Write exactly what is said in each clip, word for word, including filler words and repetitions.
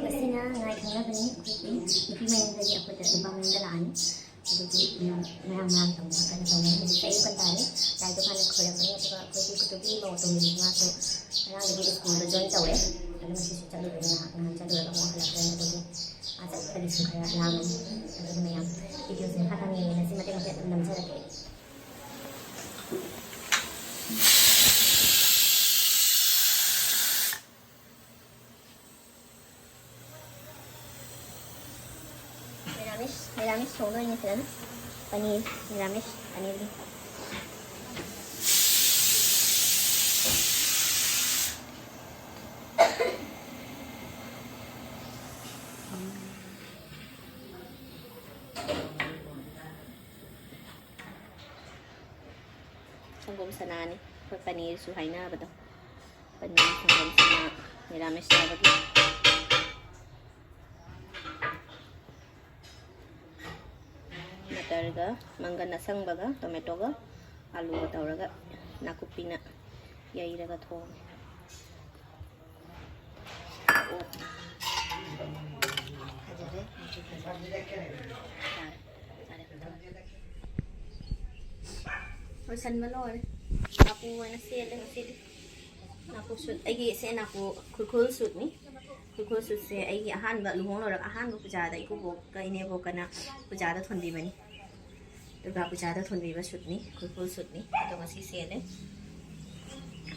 ꯃꯁꯤꯅ ꯉꯥꯏ ꯈꯪꯅꯕꯅꯤ꯫ ꯑꯩꯈꯣꯏꯒꯤ ꯅꯨꯄꯤ ꯃꯌꯨꯝꯗꯒꯤ ꯑꯩꯈꯣꯏꯗ ꯅꯨꯄꯥ ꯃꯌꯨꯝꯗ ꯂꯥꯛꯑꯅꯤ꯫ ꯑꯗꯨꯒꯤ ꯃꯌꯥꯝ ꯃꯌꯥꯝ ꯃꯌꯥꯝ ꯇꯧꯅ ꯀꯟꯅ ꯇꯧꯅ ꯍꯧꯖꯤꯛ ꯑꯌꯨꯛ ꯉꯟꯇꯥꯅꯤ꯫ ꯂꯥꯏꯗꯣ ꯍꯥꯟꯅ ꯈꯣꯏꯔꯝꯃꯅꯤ꯫ ꯑꯗꯨꯒ ꯑꯩꯈꯣꯏꯒꯤ ꯀꯨꯇꯨꯕꯤ ꯃꯧ ꯑꯇꯣꯝꯕꯤ ꯃꯥꯁꯨ ꯉꯔꯥꯡꯗꯒꯤ ꯁ꯭ꯀꯨꯜꯗ ꯖꯣꯏꯟ ꯇꯧꯔꯦ꯫ ꯑꯗꯣ ꯉꯁꯤꯁꯨ ꯆꯠꯂꯨꯕꯅꯤ꯫ ꯉꯥꯏꯍꯥꯛ ꯉꯥꯏꯍꯥꯛ ꯆꯠꯂꯨꯔꯒ ꯑꯃꯨꯛ ꯍꯜꯂꯛꯇꯣꯏꯅꯤ꯫ ꯑꯗꯨꯒꯤ ꯃꯥ ꯆꯠꯄꯒꯤꯁꯨ ꯈꯔ ꯂꯥꯡꯉꯅꯤ꯫ ꯑꯗꯨꯒꯤ ꯃꯌꯥꯝ ꯚꯤꯗꯤꯑꯣꯁꯦ ꯃꯈꯥ ꯇꯥꯅ ꯌꯦꯡꯉꯦ꯫ ꯉꯁꯤ ꯃꯇꯦꯛ ꯃꯇꯦꯛ ꯑꯗꯨꯝ ꯅꯝꯖꯔꯛꯀꯦ꯫ ꯃꯦꯔꯥꯃꯤꯁ, ꯃꯦꯔꯥꯃꯤꯁ ꯊꯣꯡꯗꯣꯏꯅꯦ ꯁꯤꯗꯅ꯫ ꯄꯅꯤꯔ, ꯃꯦꯔꯥꯃꯤꯁ ꯄꯅꯤꯔꯒꯤ꯫ ꯁꯪꯒꯣꯝ ꯁꯅꯥꯅꯤ ꯑꯩꯈꯣꯏ ꯄꯅꯤꯔꯁꯨ ꯍꯥꯏꯅꯕꯗꯣ꯫ ꯄꯅꯤꯔ ꯁꯪꯒꯣꯝ ꯁꯅꯥ ꯃꯦꯔꯥꯃꯤꯁ ꯆꯥꯕꯒꯤ꯫ ꯃꯇꯔꯒ ꯃꯪꯒꯟ ꯑꯁꯪꯕꯒ ꯇꯣꯃꯦꯇꯣꯒ ꯑꯂꯨꯒ ꯇꯧꯔꯒ ꯅꯥꯀꯨꯞꯄꯤꯅ ꯌꯩꯔꯒ ꯊꯣꯡꯉꯦ꯫ ꯑꯣ꯫ ꯐꯖꯔꯦ꯫ ꯌꯥꯔꯦ꯫ ꯌꯥꯔꯦ꯫ ꯂꯣꯏꯁꯟꯕ ꯂꯣꯏꯔꯦ꯫ ꯅꯥꯄꯨ ꯑꯣꯏꯅ ꯁꯦꯠꯂꯦ ꯉꯁꯤꯗꯤ꯫ ꯅꯥꯄꯨ ꯁꯨꯠ, ꯑꯩꯒꯤ ꯁꯦ ꯅꯥꯄꯨ ꯈꯨꯔꯈꯨꯜ ꯁꯨꯠꯅꯤ꯫ ꯈꯨꯔꯈꯨꯜ ꯁꯨꯠꯁꯦ ꯑꯩꯒꯤ ꯑꯍꯥꯟꯕ ꯂꯨꯍꯣꯡ ꯂꯣꯏꯔꯒ ꯑꯍꯥꯟꯕ ꯄꯨꯖꯥꯗ ꯏꯀꯨꯕꯣꯛꯀ ꯏꯅꯦꯕꯣꯛꯀꯅ ꯄꯨꯖꯥꯗ ꯊꯣꯟꯕꯤꯕꯅꯤ꯫ ꯗꯨꯔꯒꯥ ꯄꯨꯖꯥꯗ ꯊꯣꯟꯕꯤꯕ ꯁꯨꯠꯅꯤ, ꯈꯨꯔꯈꯨꯜ ꯁꯨꯠꯅꯤ꯫ ꯑꯗꯣ ꯉꯁꯤ ꯁꯦꯠꯂꯦ꯫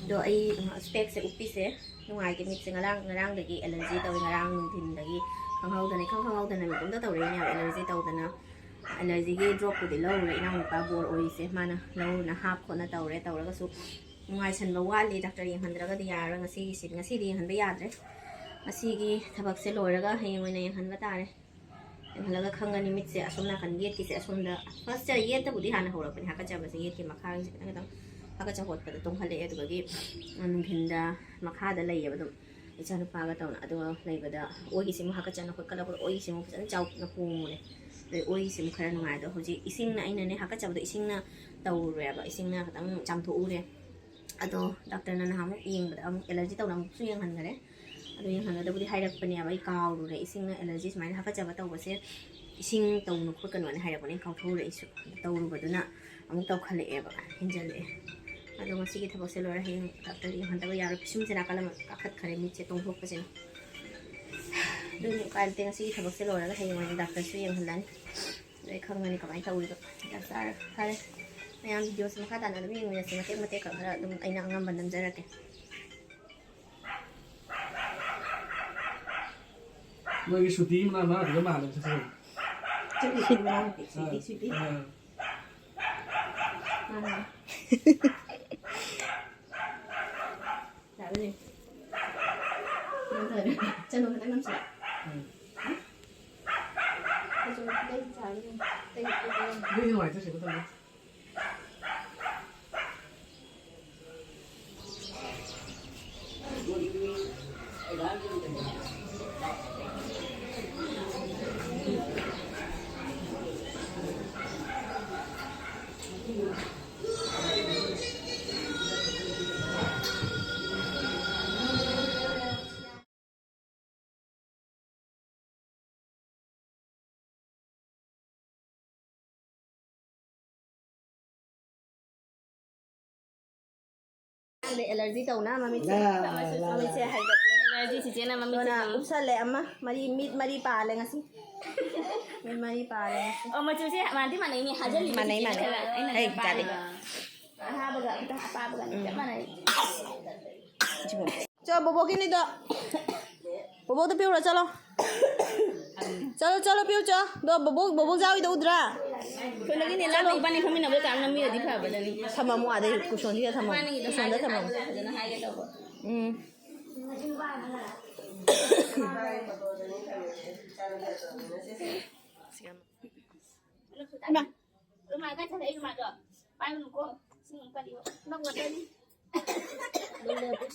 ꯑꯗꯣ ꯑꯩ ꯏꯁꯄꯦꯛꯁꯦ ꯎꯞꯄꯤꯁꯦ ꯅꯨꯡꯉꯥꯏꯇꯦ꯫ ꯃꯤꯠꯁꯦ ꯉꯔꯥꯡ, ꯉꯔꯥꯡꯗꯒꯤ ꯑꯦꯂꯔꯖꯤ ꯇꯧꯋꯤ꯫ ꯉꯔꯥꯡ ꯅꯨꯡꯊꯤꯟꯗꯒꯤ ꯈꯪꯍꯧꯗꯅ, ꯏꯈꯪ ꯈꯪꯍꯧꯗꯅ ꯃꯤꯠ ꯑꯝꯇ ꯇꯧꯔꯛꯏꯅꯦꯕ꯫ ꯑꯦꯂꯔꯖꯤ ꯇꯧꯗꯅ, ꯑꯦꯂꯔꯖꯤꯒꯤ ꯗ꯭ꯔꯣꯞꯄꯨꯗꯤ ꯂꯧꯔꯨꯔꯦ ꯏꯅꯥꯎꯅꯨꯄꯥ ꯕꯣꯔ ꯑꯣꯏꯔꯤꯁꯦ꯫ ꯃꯥꯅ ꯂꯧꯔꯨꯅ ꯍꯥꯞ ꯈꯣꯠꯅ ꯇꯧꯔꯦ꯫ ꯇꯧꯔꯒꯁꯨ ꯅꯨꯡꯉꯥꯏꯁꯟꯕ ꯋꯥꯠꯂꯤ꯫ ꯗꯥꯛꯇꯔ ꯌꯦꯡꯍꯟꯗ꯭ꯔꯒꯗꯤ ꯌꯥꯔꯔꯣꯏ꯫ ꯉꯁꯤꯒꯤꯁꯤ, ꯉꯁꯤꯗꯤ ꯌꯦꯡꯍꯟꯕ ꯌꯥꯗ꯭ꯔꯦ꯫ ꯉꯁꯤꯒꯤ ꯊꯕꯛꯁꯦ ꯂꯣꯏꯔꯒ ꯍꯌꯦꯡ ꯑꯣꯏꯅ ꯌꯦꯡꯍꯟꯕ ꯇꯥꯔꯦ꯫ ꯌꯦꯡꯍꯜꯂꯒ ꯈꯪꯒꯅꯤ꯫ ꯃꯤꯠꯁꯦ ꯑꯁꯣꯝ ꯅꯥꯀꯟ ꯌꯦꯠꯀꯤꯁꯦ, ꯑꯁꯣꯝꯗ ꯐꯥꯔꯁꯇ ꯌꯦꯠꯇꯕꯨꯗꯤ ꯍꯥꯟꯅ ꯍꯧꯔꯛꯄꯅꯦ ꯍꯥꯀꯠꯆꯕꯁꯦ꯫ ꯌꯦꯠꯀꯤ ꯃꯈꯥꯒꯤꯁꯦ ꯈꯤꯇꯪ ꯈꯤꯇꯪ ꯍꯥꯀꯠꯆ ꯍꯣꯠꯄꯗ ꯇꯣꯡꯍꯜꯂꯛꯑꯦ꯫ ꯑꯗꯨꯗꯒꯤ ꯅꯨꯡꯊꯤꯟꯗ ꯃꯈꯥꯗ ꯂꯩꯌꯦꯕ ꯑꯗꯨꯝ ꯏꯆꯥꯅꯨꯄꯥꯒ ꯇꯧꯅ꯫ ꯑꯗꯨꯒ ꯂꯩꯕꯗ ꯑꯣꯏꯒꯤꯁꯦ ꯑꯃꯨꯛ ꯍꯥꯀꯠꯆꯅ ꯈꯣꯠꯀꯠꯂꯛꯄꯗ ꯑꯣꯏꯒꯤꯁꯦ ꯑꯃꯨꯛ ꯐꯖꯅ ꯆꯥꯎꯅ ꯄꯣꯝꯃꯨꯔꯦ꯫ ꯑꯗꯩ ꯑꯣꯏꯒꯤꯁꯦ ꯑꯃꯨꯛ ꯈꯔ ꯅꯨꯡꯉꯥꯏ꯫ ꯑꯗꯣ ꯍꯧꯖꯤꯛ ꯏꯁꯤꯡꯅ, ꯑꯩꯅꯅꯦ ꯍꯥꯀꯠꯆꯕꯗꯣ ꯏꯁꯤꯡꯅ ꯇꯧꯔꯨꯔꯦꯕ, ꯏꯁꯤꯡꯅ ꯈꯤꯇꯪ ꯆꯥꯝꯊꯣꯛꯎꯔꯦ꯫ ꯑꯗꯣ ꯗꯥꯛꯇꯔꯅ ꯅꯍꯥꯟꯃꯨꯛ ꯌꯦꯡꯕꯗ ꯑꯃꯨꯛ ꯑꯦꯂꯔꯖꯤ ꯇꯧꯅ ꯑꯃꯨꯛꯁꯨ ꯌꯦꯡꯍꯟꯈꯔꯦ꯫ ꯑꯗꯨ ꯌꯦꯡꯍꯟꯒꯗꯕꯨꯗꯤ ꯍꯥꯏꯔꯛꯄꯅꯦꯕ, ꯑꯩ ꯀꯥꯎꯔꯨꯔꯦ꯫ ꯏꯁꯤꯡꯅ ꯑꯦꯂꯔꯖꯤ ꯁꯨꯃꯥꯏꯅ ꯍꯥꯀꯠꯆꯕ ꯇꯧꯕꯁꯦ, ꯏꯁꯤꯡ ꯇꯧꯅꯨ ꯈꯣꯠꯀꯅꯨ ꯍꯥꯏꯅ ꯍꯥꯏꯔꯛꯄꯅꯦ, ꯑꯩ ꯀꯥꯎꯊꯣꯛꯎꯔꯦ ꯑꯩꯁꯨ꯫ ꯑꯗꯨ ꯇꯧꯔꯨꯕꯗꯨꯅ ꯑꯃꯨꯛ ꯇꯧꯈꯠꯂꯛꯑꯦꯕ, ꯍꯦꯟꯖꯜꯂꯛꯑꯦ꯫ ꯑꯗꯣ ꯉꯁꯤꯒꯤ ꯊꯕꯛꯁꯦ ꯂꯣꯏꯔꯦ, ꯍꯌꯦꯡ ꯗꯥꯛꯇꯔꯗ ꯌꯦꯡꯍꯟꯗꯕ ꯌꯥꯔꯣꯏ꯫ ꯄꯤꯁꯨꯝꯁꯦ ꯅꯥꯀꯜ ꯑꯃ ꯀꯥꯈꯠꯈꯔꯦ, ꯃꯤꯠꯁꯦ ꯇꯣꯡꯊꯣꯛꯄꯁꯤꯅ꯫ ꯑꯗꯨꯅ ꯎꯄꯥꯏ ꯂꯩꯇꯦ, ꯉꯁꯤꯒꯤ ꯊꯕꯛꯁꯦ ꯂꯣꯏꯔꯒ ꯍꯌꯦꯡ ꯑꯣꯏꯅ ꯗꯥꯛꯇꯔꯁꯨ ꯌꯦꯡꯍꯜꯂꯅꯤ꯫ ꯑꯗꯨ ꯑꯩ ꯈꯪꯉꯅꯤ ꯀꯃꯥꯏꯅ ꯇꯧꯔꯤꯕ꯫ ꯒ꯭ꯌꯥꯟ ꯇꯥꯔꯦ꯫ ꯐꯔꯦ, ꯃꯌꯥꯝ ꯚꯤꯗꯤꯑꯣꯁꯦ ꯃꯈꯥ ꯇꯥꯅ ꯑꯗꯨꯝ ꯌꯦꯡꯃꯤꯟꯅꯁꯤ, ꯃꯇꯦꯛ ꯃꯇꯦꯛ ꯈꯔ ꯈꯔ ꯑꯗꯨꯝ ꯑꯩꯅ ꯑꯉꯝꯕ ꯅꯝꯖꯔꯛꯀꯦ꯫ ꯅꯣꯏꯒꯤ ꯁꯨꯇꯤ ꯃꯅꯥ ꯃꯔꯛꯇꯨꯗ ꯃꯥꯜꯂꯦ ꯁꯛꯁꯦ꯫ ꯁꯨꯇꯤ ꯃꯅꯥ ꯅꯠꯇꯦ, ꯁꯨꯇꯤ, ꯑꯥ, ꯁꯨꯇꯤ꯫ ꯑꯥ꯫ ꯃꯥꯅꯦ꯫ ꯌꯥꯔꯦ꯫ ꯅꯪ ꯇꯧꯔꯦ꯫ ꯆꯠꯂꯣ, ꯈꯤꯇꯪ ꯅꯝꯁꯤꯜꯂꯣ꯫ ꯎꯝ꯫ ꯑꯩꯁꯨ ꯂꯩ ꯆꯥꯔꯦ꯫ ꯑꯇꯩ ꯑꯇꯩ ꯂꯩ꯫ ꯅꯣꯏꯗꯤ ꯅꯨꯡꯉꯥꯏꯇ꯭ꯔꯣ ꯁꯤꯗ ꯇꯧꯕ? ꯑꯦꯂꯔꯖꯤ ꯇꯧꯅ ꯃꯃꯤꯠꯁꯦ꯫ ꯂꯥ, ꯂꯥ, ꯂꯥ, ꯃꯃꯤꯠꯁꯦ ꯂꯥ꯫ ꯍꯥꯏꯒꯠꯂꯦ꯫ ꯑꯦꯂꯔꯖꯤ ꯆꯤꯆꯦꯅ ꯃꯃꯤꯠꯁꯦ ꯑꯗꯨꯅ ꯑꯗꯨꯝ ꯎꯞꯁꯜꯂꯦ ꯑꯃ, ꯃꯔꯤ, ꯃꯤꯠ ꯃꯔꯤ ꯄꯥꯜꯂꯦ ꯉꯁꯤ꯫ ꯃꯤꯠ ꯃꯔꯤ ꯄꯥꯜꯂꯦ ꯉꯁꯤ꯫ ꯑꯣ, ꯃꯆꯨꯁꯦ ꯃꯥꯟꯗꯤ ꯃꯥꯟꯅꯩꯅꯦ, ꯍꯥꯏꯖꯜꯂꯤꯅꯦ ꯃꯥꯟꯅꯩ, ꯆꯤꯆꯦꯅ ꯃꯥꯟꯅꯩ꯫ ꯈꯔ꯫ ꯑꯩꯅ ꯍꯩ, ꯈꯔ ꯆꯥꯗꯦ꯫ ꯄꯥꯏꯕ꯫ ꯑꯍꯥꯕꯒ ꯈꯤꯇꯪ ꯑꯄꯥꯕꯒꯅꯤ ꯆꯞ ꯃꯥꯟꯅꯩ꯫ ꯆꯣ, ꯕꯣꯕꯣꯛꯀꯤꯅꯤꯗꯣ꯫ ꯕꯣꯕꯣꯛꯇ ꯄꯤꯎꯔꯣ, ꯆꯠꯂꯣ꯫ ꯆꯠꯂꯣ, ꯆꯠꯂꯣ, ꯄꯤꯎ ꯆꯣ꯫ ꯑꯗꯣ ꯕꯣꯕꯣꯛ, ꯕꯣꯕꯣꯛ ꯖꯥꯎꯒꯤꯗꯣ ꯎꯗ꯭ꯔꯥ? ꯁꯣꯝꯗꯒꯤꯅꯦ, ꯂꯥꯞꯅ ꯏꯕꯥꯅꯤ ꯐꯝꯃꯤꯟꯅꯕꯗ ꯀꯌꯥꯝ ꯅꯝꯕꯤꯔꯗꯤ ꯐꯕꯗꯅꯤ꯫ ꯊꯝꯃꯝꯃꯣ, ꯑꯥꯗꯩ ꯀꯨꯁꯣꯟꯁꯤꯗ ꯊꯝꯃꯝꯃꯣ꯫ ꯏꯕꯥꯅꯤꯒꯤꯗꯣ ꯀꯨꯁꯣꯟꯗ ꯍꯥꯏꯒꯦ ꯊꯝꯃꯝꯃꯣ꯫ ꯇꯧꯕ, ꯐꯖꯅ ꯍꯥꯏꯒꯦ ꯇꯧꯕ꯫ ꯎꯝ꯫ ꯏꯃꯥ꯫ ꯔꯨꯃꯥꯜ ꯀꯥꯏ ꯆꯠꯈ꯭ꯔꯦ? ꯑꯩ ꯔꯨꯃꯥꯜꯗꯣ ꯄꯥꯏꯔꯨꯅꯨꯀꯣ꯫ ꯏꯁꯤꯡ ꯑꯃꯨꯛ ꯀꯜꯂꯤꯌꯣ꯫ ꯅꯪ ꯋꯥꯇꯔꯅꯤ꯫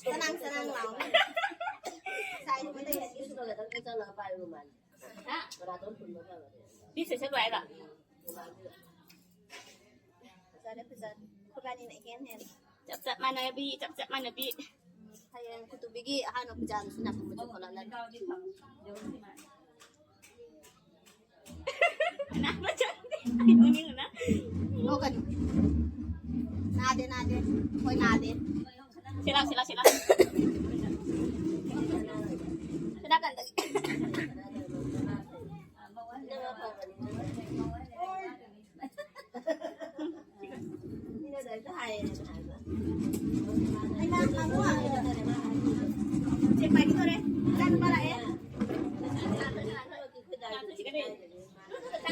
ꯆꯅꯥꯡ ꯆꯅꯥꯡ ꯂꯥꯎꯅꯤ꯫ ꯉꯁꯥꯏ ꯅꯨꯃꯤꯠꯇꯩ ꯍꯦꯟꯒꯦ ꯁꯨꯔꯒ ꯅꯪ ꯆꯪꯉꯒ ꯄꯥꯏꯔꯨ ꯔꯨꯃꯥꯜ꯫ ꯍꯥ? ꯃꯅꯥꯇꯣꯟ ꯐꯨꯟꯕ ꯐꯕꯅꯦ꯫ ꯕꯤꯁ ꯁꯦꯠꯁꯜꯂꯨ ꯍꯥꯏꯔꯣ? ꯔꯨꯃꯥꯜꯗꯨ꯫ ꯐꯖꯔꯦ, ꯐꯖꯔꯦ꯫ ꯑꯩꯈꯣꯏꯕꯥꯅꯤꯅ ꯏꯍꯦꯟ ꯍꯦꯜꯂꯦ꯫ ꯆꯞ ꯆꯞ ꯃꯥꯟꯅꯕꯤ, ꯆꯞ ꯆꯞ ꯃꯥꯟꯅꯕꯤ꯫ ꯍꯌꯦꯡ ꯈꯨꯇꯨꯕꯤꯒꯤ ꯑꯍꯥꯟꯕ ꯄꯨꯖꯥꯗꯨꯁꯨ ꯅꯥꯀꯨꯝꯕꯁꯨ ꯈꯣꯠꯂꯛꯂꯅꯤ꯫ ꯑꯅꯥꯕ ꯆꯪꯗꯦ꯫ ꯑꯩ ꯅꯣꯛꯅꯤꯡꯕꯅ꯫ ꯅꯣꯛꯀꯅꯨ꯫ ꯅꯥꯗꯦ, ꯅꯥꯗꯦ꯫ ꯑꯩꯈꯣꯏ ꯅꯥꯗꯦ꯫ ꯁꯤ ꯂꯥꯎ, ꯁꯤ ꯂꯥꯎ, ꯁꯤ ꯂꯥꯎ꯫ ꯁꯤ ꯅꯥꯀꯟꯗ꯫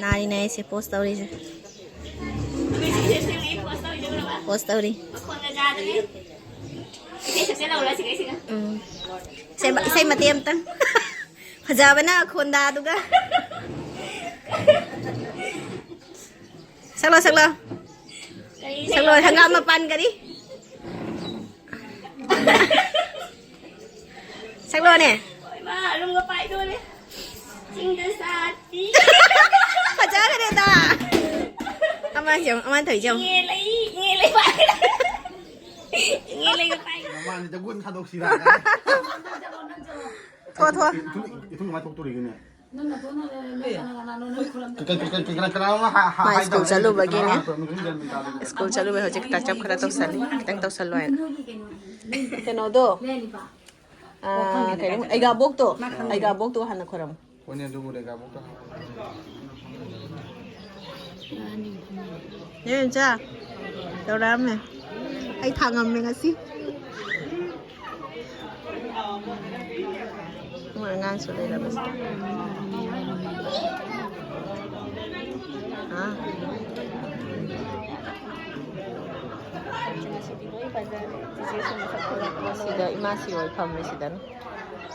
ꯅꯥꯔꯤꯅꯦ ꯑꯩꯁꯦ ꯄꯣꯁ ꯇꯧꯔꯤꯁꯦ꯫ ꯄꯣꯁ ꯇꯧꯔꯤ꯫ ꯎꯝ꯫ ꯏꯁꯩ, ꯏꯁꯩ ꯃꯇꯦꯛ ꯑꯃꯇꯪ꯫ ꯐꯖꯕꯅ ꯈꯣꯟꯗꯥꯗꯨꯒ꯫ ꯁꯛꯂꯣ, ꯁꯛꯂꯣ꯫ ꯁꯛꯂꯣ, ꯍꯪꯒꯥꯝ ꯃꯄꯥꯟ ꯀꯔꯤ? ꯁꯛꯂꯣꯅꯦ꯫ ꯍꯣꯏ, ꯃꯥ ꯑꯔꯨꯝꯒ ꯄꯥꯏꯗꯣꯔꯦ꯫ ꯆꯤꯡꯗ ꯁꯥꯠꯄꯤ꯫ ꯐꯖꯈ꯭ꯔꯦꯗ꯫ ꯑꯃ ꯌꯦꯡꯉꯨ, ꯑꯃ ꯇꯧꯔꯤꯁꯦ ꯌꯦꯡꯉꯨ꯫ ꯏꯉꯦ ꯂꯩ, ꯏꯉꯦ ꯂꯩ ꯄꯥꯏ꯫ ꯏꯉꯦ ꯂꯩꯒ ꯄꯥꯏ꯫ ꯃꯃꯥꯡꯁꯤꯗ ꯒꯨꯟ ꯊꯥꯗꯣꯛꯁꯤꯔꯥ? ꯊꯣ, ꯊꯣ꯫ ꯏꯊꯨꯝ, ꯏꯊꯨꯝ ꯀꯃꯥꯏꯅ ꯊꯣꯛꯇꯣꯔꯤꯒꯦꯅꯦ? ꯀ-, ꯀ-, ꯀ-, ꯀ-, ꯀꯅꯥꯅꯣꯝ ꯍꯥ-, ꯍꯥ-, ꯃꯥ ꯍꯥꯏꯗꯧꯔꯦ꯫ ꯁ꯭ꯀꯨꯜ ꯆꯠꯂꯨꯕꯒꯤꯅꯦ꯫ ꯀꯅꯥꯅꯣ ꯍꯥꯟꯅ ꯇꯧꯔꯝꯃꯤꯅꯣ ꯈꯪꯗꯦ, ꯒ꯭ꯌꯥꯟ ꯃꯦꯟ ꯇꯥꯗꯦ꯫ ꯁ꯭ꯀꯨꯜ ꯆꯠꯂꯨꯕꯩ ꯍꯧꯖꯤꯛ ꯇꯆꯞ ꯈꯔ ꯇꯧꯁꯜꯂꯤ꯫ ꯈꯤꯇꯪ ꯇꯧꯁꯜꯂꯣ ꯍꯥꯏꯅ꯫ ꯀꯩꯅꯣꯗꯣ, ꯑꯥ, ꯀꯩꯅꯣ, ꯑꯩꯒꯥꯕꯣꯛꯇꯣ, ꯑꯩꯒꯥꯕꯣꯛꯇꯣ ꯍꯥꯟꯅ ꯈꯣꯏꯔꯝꯃꯨ꯫ ꯍꯣꯏꯅꯦ, ꯑꯗꯨꯕꯨ ꯑꯩꯒꯥꯕꯣꯛꯇꯣ ꯍꯥꯟꯅ ꯈꯣꯏꯔꯝꯃꯨ꯫ ꯅꯦ ꯏꯆꯥ, ꯇꯧꯔꯛꯑꯝꯃꯦ꯫ ꯑꯩ ꯊꯥꯉꯝꯃꯦ ꯉꯁꯤ꯫ ꯃꯣꯏ ꯑꯉꯥꯡꯁꯨ ꯂꯩꯔꯕꯁꯦ꯫ ꯍꯥ? ꯉꯁꯤꯗꯤ ꯂꯣꯏ ꯐꯖꯔꯦ꯫ ꯆꯤꯆꯦꯁꯨ ꯃꯁꯛ ꯐꯖꯕ ꯑꯃ ꯂꯣꯏꯔꯦ꯫ ꯁꯤꯗ ꯏꯃꯥ ꯁꯤꯔꯣꯏ ꯐꯝꯃꯦ ꯁꯤꯗꯅ꯫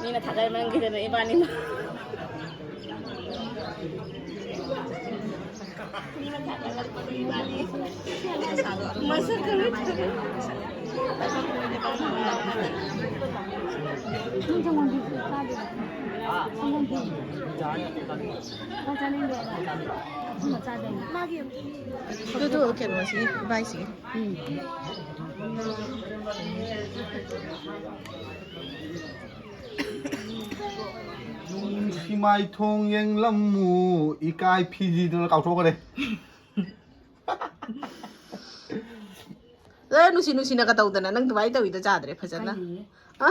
ꯃꯤꯅ ꯊꯥꯒꯠꯃꯟꯈꯤꯗꯅ ꯏꯕꯥꯅꯤꯅ꯫ ꯑꯗꯨꯗꯣ ꯀꯩꯅꯣꯁꯤ, ꯏꯕꯥꯏꯁꯤ꯫ ꯎꯝ꯫ ꯅꯨꯡꯁꯤꯃꯥꯏ ꯊꯣꯡ ꯌꯦꯡꯂꯝꯃꯨ, ꯏꯀꯥꯏ ꯐꯤꯖꯤꯗꯨꯅ ꯀꯥꯎꯊꯣꯛꯈ꯭ꯔꯦ꯫ ꯑꯦ, ꯅꯨꯡꯁꯤ ꯅꯨꯡꯁꯤꯅꯒ ꯇꯧꯗꯅ ꯅꯪ ꯑꯗꯨꯃꯥꯏꯅ ꯇꯧꯋꯤꯗꯣ ꯆꯥꯗ꯭ꯔꯦ ꯐꯖꯅ꯫ ꯍꯥꯏꯅꯤꯡꯉꯦ꯫ ꯑ?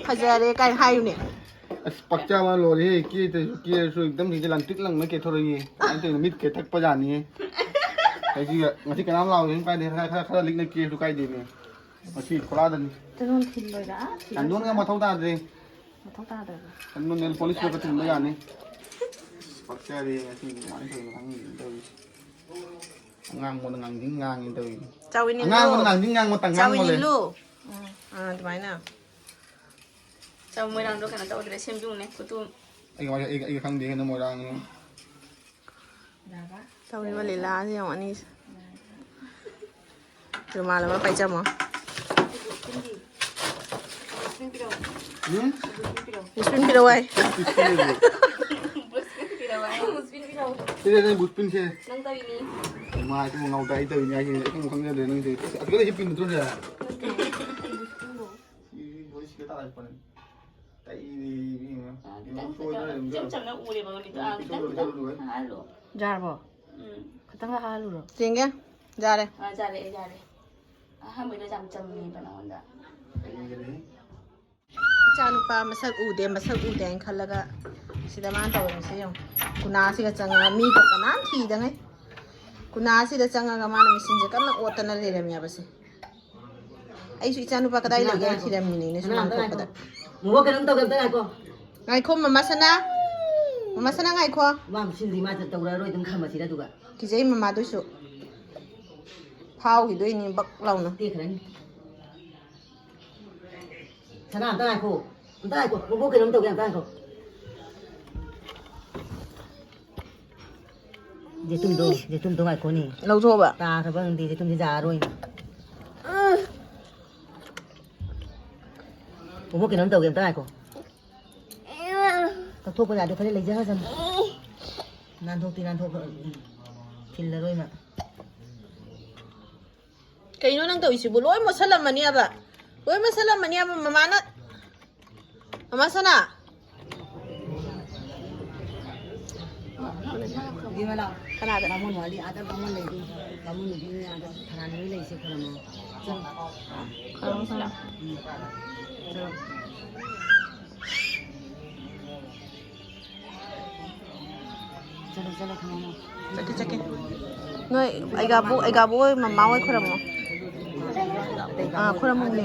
ꯐꯖꯔꯦ ꯀꯥꯏꯅ ꯍꯥꯏꯌꯨꯅꯦ꯫ ꯑꯁ, ꯄꯛꯆꯕ ꯂꯣꯏꯔꯦꯍꯦ꯫ ꯀꯦꯗꯁꯨ, ꯀꯦꯔꯁꯨ ꯑꯗꯨꯝ ꯁꯤꯗ ꯂꯪꯇ꯭ꯔꯤꯛ ꯂꯪꯅ ꯀꯦꯊꯣꯔꯛꯏꯌꯦ꯫ ꯀꯃꯥꯏꯅ ꯇꯧꯔꯤꯅꯣ? ꯃꯤꯠ ꯀꯦꯊꯛꯄ ꯖꯥꯠꯅꯤꯍꯦ꯫ ꯑꯩꯁꯤ ꯉꯁꯤ ꯀꯅꯥꯝ ꯂꯥꯎꯗꯦ, ꯀꯥꯏꯗꯦ꯫ ꯈꯔ, ꯈꯔ, ꯈꯔ ꯂꯤꯛꯅ ꯀꯦꯔꯁꯨ ꯀꯥꯏꯗꯦꯅꯦ꯫ ꯉꯁꯤ ꯈꯣꯂꯥꯗꯅꯤ꯫ ꯆꯅꯣꯟ ꯊꯤꯜꯂꯣꯏꯔꯥ? ꯆꯟꯗꯣꯟꯒ ꯃꯊꯧ ꯇꯥꯗ꯭ꯔꯦ꯫ ꯃꯊꯧ ꯇꯥꯗ꯭ꯔꯕ? ꯆꯟꯗꯣꯟ ꯅꯦꯜ ꯄꯣꯂꯤꯁ ꯈꯔ ꯊꯤꯟꯕ ꯌꯥꯅꯤ꯫ ꯑꯁ, ꯄꯛꯆꯔꯦ ꯉꯁꯤ ꯀꯃꯥꯏꯅ ꯇꯧꯔꯤꯅꯣ ꯈꯪꯗꯦ ꯇꯧꯔꯤꯁꯦ꯫ ꯑꯉꯥꯡꯕꯅ ꯉꯥꯡꯗꯤꯡ ꯉꯥꯡꯉꯤ ꯇꯧꯔꯤꯁꯦ꯫ ꯆꯥꯎꯏ ꯅꯤꯜꯂꯨ꯫ ꯑꯉꯥꯡꯕꯅ ꯉꯥꯡꯗꯤꯡ ꯉꯥꯡꯕ ꯇꯉꯥꯡꯕ ꯆꯥꯎꯏ ꯂꯩ꯫ ꯅꯤꯜꯂꯨ꯫ ꯑꯥ, ꯑꯗꯨꯃꯥꯏꯅ꯫ ꯆꯥꯎ, ꯃꯣꯏꯔꯥꯡꯗꯣ ꯀꯩꯅꯣ ꯇꯧꯗ꯭ꯔꯦ, ꯁꯦꯝꯗꯣꯡꯅꯦ, ꯈꯨꯇꯨ꯫ ꯑꯩꯒ, ꯑꯩꯒ, ꯑꯩꯒ ꯈꯪꯗꯦ ꯅꯪ ꯃꯣꯏꯔꯥꯡꯅꯤ꯫ ꯇꯧꯔꯤꯕ ꯂꯤꯂꯥꯁꯦ ꯌꯦꯡꯉꯣ ꯑꯅꯤꯁꯦ꯫ ꯔꯨꯃꯥꯜ ꯑꯃ ꯄꯥꯏꯖꯃꯣ꯫ ꯎꯝ? ꯕꯨꯁꯄꯤꯟ ꯄꯤꯔꯛꯑꯣ ꯍꯥꯏ꯫ ꯁꯤꯗ ꯅꯪ ꯕꯨꯁꯄꯤꯟꯁꯦ꯫ ꯅꯪ ꯇꯧꯔꯤꯅꯤ꯫ ꯏꯃꯥ, ꯏꯕꯨꯡ ꯉꯥꯎꯗ ꯑꯩ ꯇꯧꯔꯤꯅꯤ ꯍꯥꯏꯁꯦ ꯑꯩ ꯈꯪꯕꯨ ꯈꯪꯖꯗ꯭ꯔꯦ ꯅꯪꯁꯦ꯫ ꯑꯁ, ꯑꯁꯤꯗ ꯂꯩꯁꯦ ꯄꯤꯟ ꯅꯠꯇ꯭ꯔꯣ ꯁꯦ? ꯁꯤ ꯂꯣꯏ ꯁꯤꯒ ꯇꯥꯔꯛꯄꯅꯦ꯫ ꯇꯩꯔꯤ ꯏꯕꯦꯝꯃ꯫ ꯑꯥ, ꯈꯤꯇꯪ ꯁꯣꯏꯗꯅ ꯈꯤꯇꯪ ꯑꯗꯨꯝ ꯏꯆꯝ ꯆꯝꯅ ꯎꯔꯦꯕ ꯃꯃꯤꯠꯇꯣ꯫ ꯑꯥ, ꯈꯤꯇꯪ ꯄꯤꯊꯣꯛꯑꯣ, ꯈꯤꯇꯪ ꯄꯤꯊꯣꯛꯑꯣ, ꯂꯣꯏꯔꯦ꯫ ꯍꯥꯜꯂꯣ꯫ ꯌꯥꯔꯕꯣ? ꯎꯝ꯫ ꯈꯤꯇꯪꯒ ꯍꯥꯜꯂꯨꯔꯣ꯫ ꯌꯦꯡꯒꯦ꯫ ꯌꯥꯔꯦ꯫ ꯑꯥ, ꯌꯥꯔꯦ, ꯌꯥꯔꯦ꯫ ꯑꯍꯥꯟꯕꯩꯗꯣ ꯌꯥꯝ ꯆꯝꯃꯦꯕ ꯅꯉꯣꯟꯗ꯫ ꯌꯦꯡꯒꯦꯅꯦ꯫ ꯏꯆꯥ ꯅꯨꯄꯥ ꯃꯁꯛ ꯎꯗꯦ, ꯃꯁꯛ ꯎꯗꯦ ꯍꯥꯏꯅ ꯈꯜꯂꯒ ꯁꯤꯗ ꯃꯥꯅ ꯇꯧꯔꯝꯃꯤꯁꯦ ꯌꯦꯡꯉꯣ꯫ ꯀꯨꯅꯥꯁꯤꯒ ꯆꯪꯉꯒ ꯃꯤꯒ ꯀꯅꯥꯝ ꯊꯤꯗꯉꯩ꯫ ꯀꯨꯅꯥꯁꯤꯗ ꯆꯪꯉꯒ ꯃꯥꯅ ꯃꯦꯆꯤꯟꯁꯦ ꯀꯟꯅ ꯑꯣꯠꯇꯅ ꯂꯩꯔꯝꯃꯦꯕꯁꯦ꯫ ꯑꯩꯁꯨ ꯏꯆꯥ ꯅꯨꯄꯥ ꯀꯗꯥꯏ ꯂꯩꯒꯦ ꯍꯥꯏꯅ ꯊꯤꯔꯝꯃꯤꯅꯤꯅꯦ ꯁꯨꯃꯥꯡ ꯊꯣꯛꯄꯗ꯫ ꯃꯣꯃꯣ ꯀꯩꯅꯣꯝ ꯇꯧꯒꯦ ꯑꯝꯇ ꯉꯥꯏꯈꯣ꯫ ꯉꯥꯏꯈꯣ, ꯃꯃꯥ ꯁꯅꯥ꯫ ꯃꯃꯥ ꯁꯅꯥ, ꯉꯥꯏꯈꯣ꯫ ꯃꯥ ꯁꯤꯜꯂꯤ, ꯃꯥ ꯇꯧꯔꯛꯑꯔꯣꯏ, ꯑꯗꯨꯝ ꯈꯝꯃꯁꯤꯔ ꯑꯗꯨꯒ꯫ ꯀꯤꯖꯩ ꯃꯃꯥꯗꯨꯁꯨ꯫ ꯐꯥꯎꯈꯤꯗꯣꯏꯅꯤ ꯕꯛ ꯂꯥꯎꯅ꯫ ꯇꯦꯛꯈ꯭ꯔꯅꯤ꯫ ꯁꯅꯥ, ꯑꯝꯇ ꯉꯥꯏꯈꯣ꯫ ꯑꯝꯇ ꯉꯥꯏꯈꯣ꯫ ꯃꯣꯃꯣ ꯀꯩꯅꯣꯝ ꯇꯧꯒꯦ, ꯑꯝꯇ ꯉꯥꯏꯈꯣ꯫ ꯌꯦꯇꯨꯝꯗꯣ, ꯌꯦꯇꯨꯝꯗꯣ ꯉꯥꯏꯈꯣꯅꯦ꯫ ꯂꯧꯊꯣꯛꯑꯕ? ꯇꯥꯈ꯭ꯔꯕ ꯈꯪꯗꯦ, ꯌꯦꯇꯨꯝꯁꯦ ꯌꯥꯔꯔꯣꯏꯅꯦ꯫ ꯃꯣꯃꯣ ꯀꯩꯅꯣꯝ ꯇꯧꯒꯦ, ꯑꯝꯇ ꯉꯥꯏꯈꯣ꯫ ꯀꯛꯊꯣꯛꯄ ꯌꯥꯗꯦ, ꯈꯔ ꯂꯩꯖꯈ꯭ꯔꯁꯅꯨ꯫ ꯅꯥꯟꯊꯣꯛꯇꯤ ꯅꯥꯟꯊꯣꯛꯄ, ꯊꯤꯜꯂꯔꯣꯏ ꯃꯥ꯫ ꯀꯩꯅꯣ ꯅꯪ ꯇꯧꯔꯤꯁꯤꯕꯨ? ꯂꯣꯏ ꯃꯣꯠꯁꯜꯂꯝꯃꯅꯦꯕ꯫ ꯂꯣꯏ ꯃꯣꯠꯁꯜꯂꯝꯃꯅꯦꯕ ꯃꯃꯥꯅ꯫ ꯃꯃꯥ ꯁꯅꯥ꯫ ꯀꯅꯥꯗ? ꯕꯥꯃꯣꯟ ꯋꯥꯠꯂꯤ, ꯑꯥꯗ ꯕꯥꯃꯣꯟ ꯂꯩꯔꯤ꯫ ꯕꯥꯃꯣꯟ ꯅꯨꯄꯤ ꯑꯥꯗ ꯊꯥꯔꯥꯟ ꯅꯣꯏ ꯂꯩꯁꯦ ꯈꯨꯔꯨꯝꯃꯣ꯫ ꯆꯠꯂꯣ꯫ ꯈꯨꯔꯨꯝꯃꯣ ꯁꯅꯥ꯫ ꯎꯝ꯫ ꯆꯠꯂꯣ꯫ ꯆꯠꯂꯣ, ꯆꯠꯂꯣ, ꯈꯨꯔꯨꯝꯃꯣ꯫ ꯆꯠꯀꯦ, ꯆꯠꯀꯦ꯫ ꯅꯣꯏ ꯑꯩꯒꯥꯕꯨ, ꯑꯩꯒꯥꯕꯨ ꯍꯣꯏ ꯃꯃꯥ ꯍꯣꯏ ꯈꯨꯔꯨꯝꯃꯣ꯫ ꯑꯥ, ꯈꯨꯔꯨꯝꯃꯨꯅꯦ꯫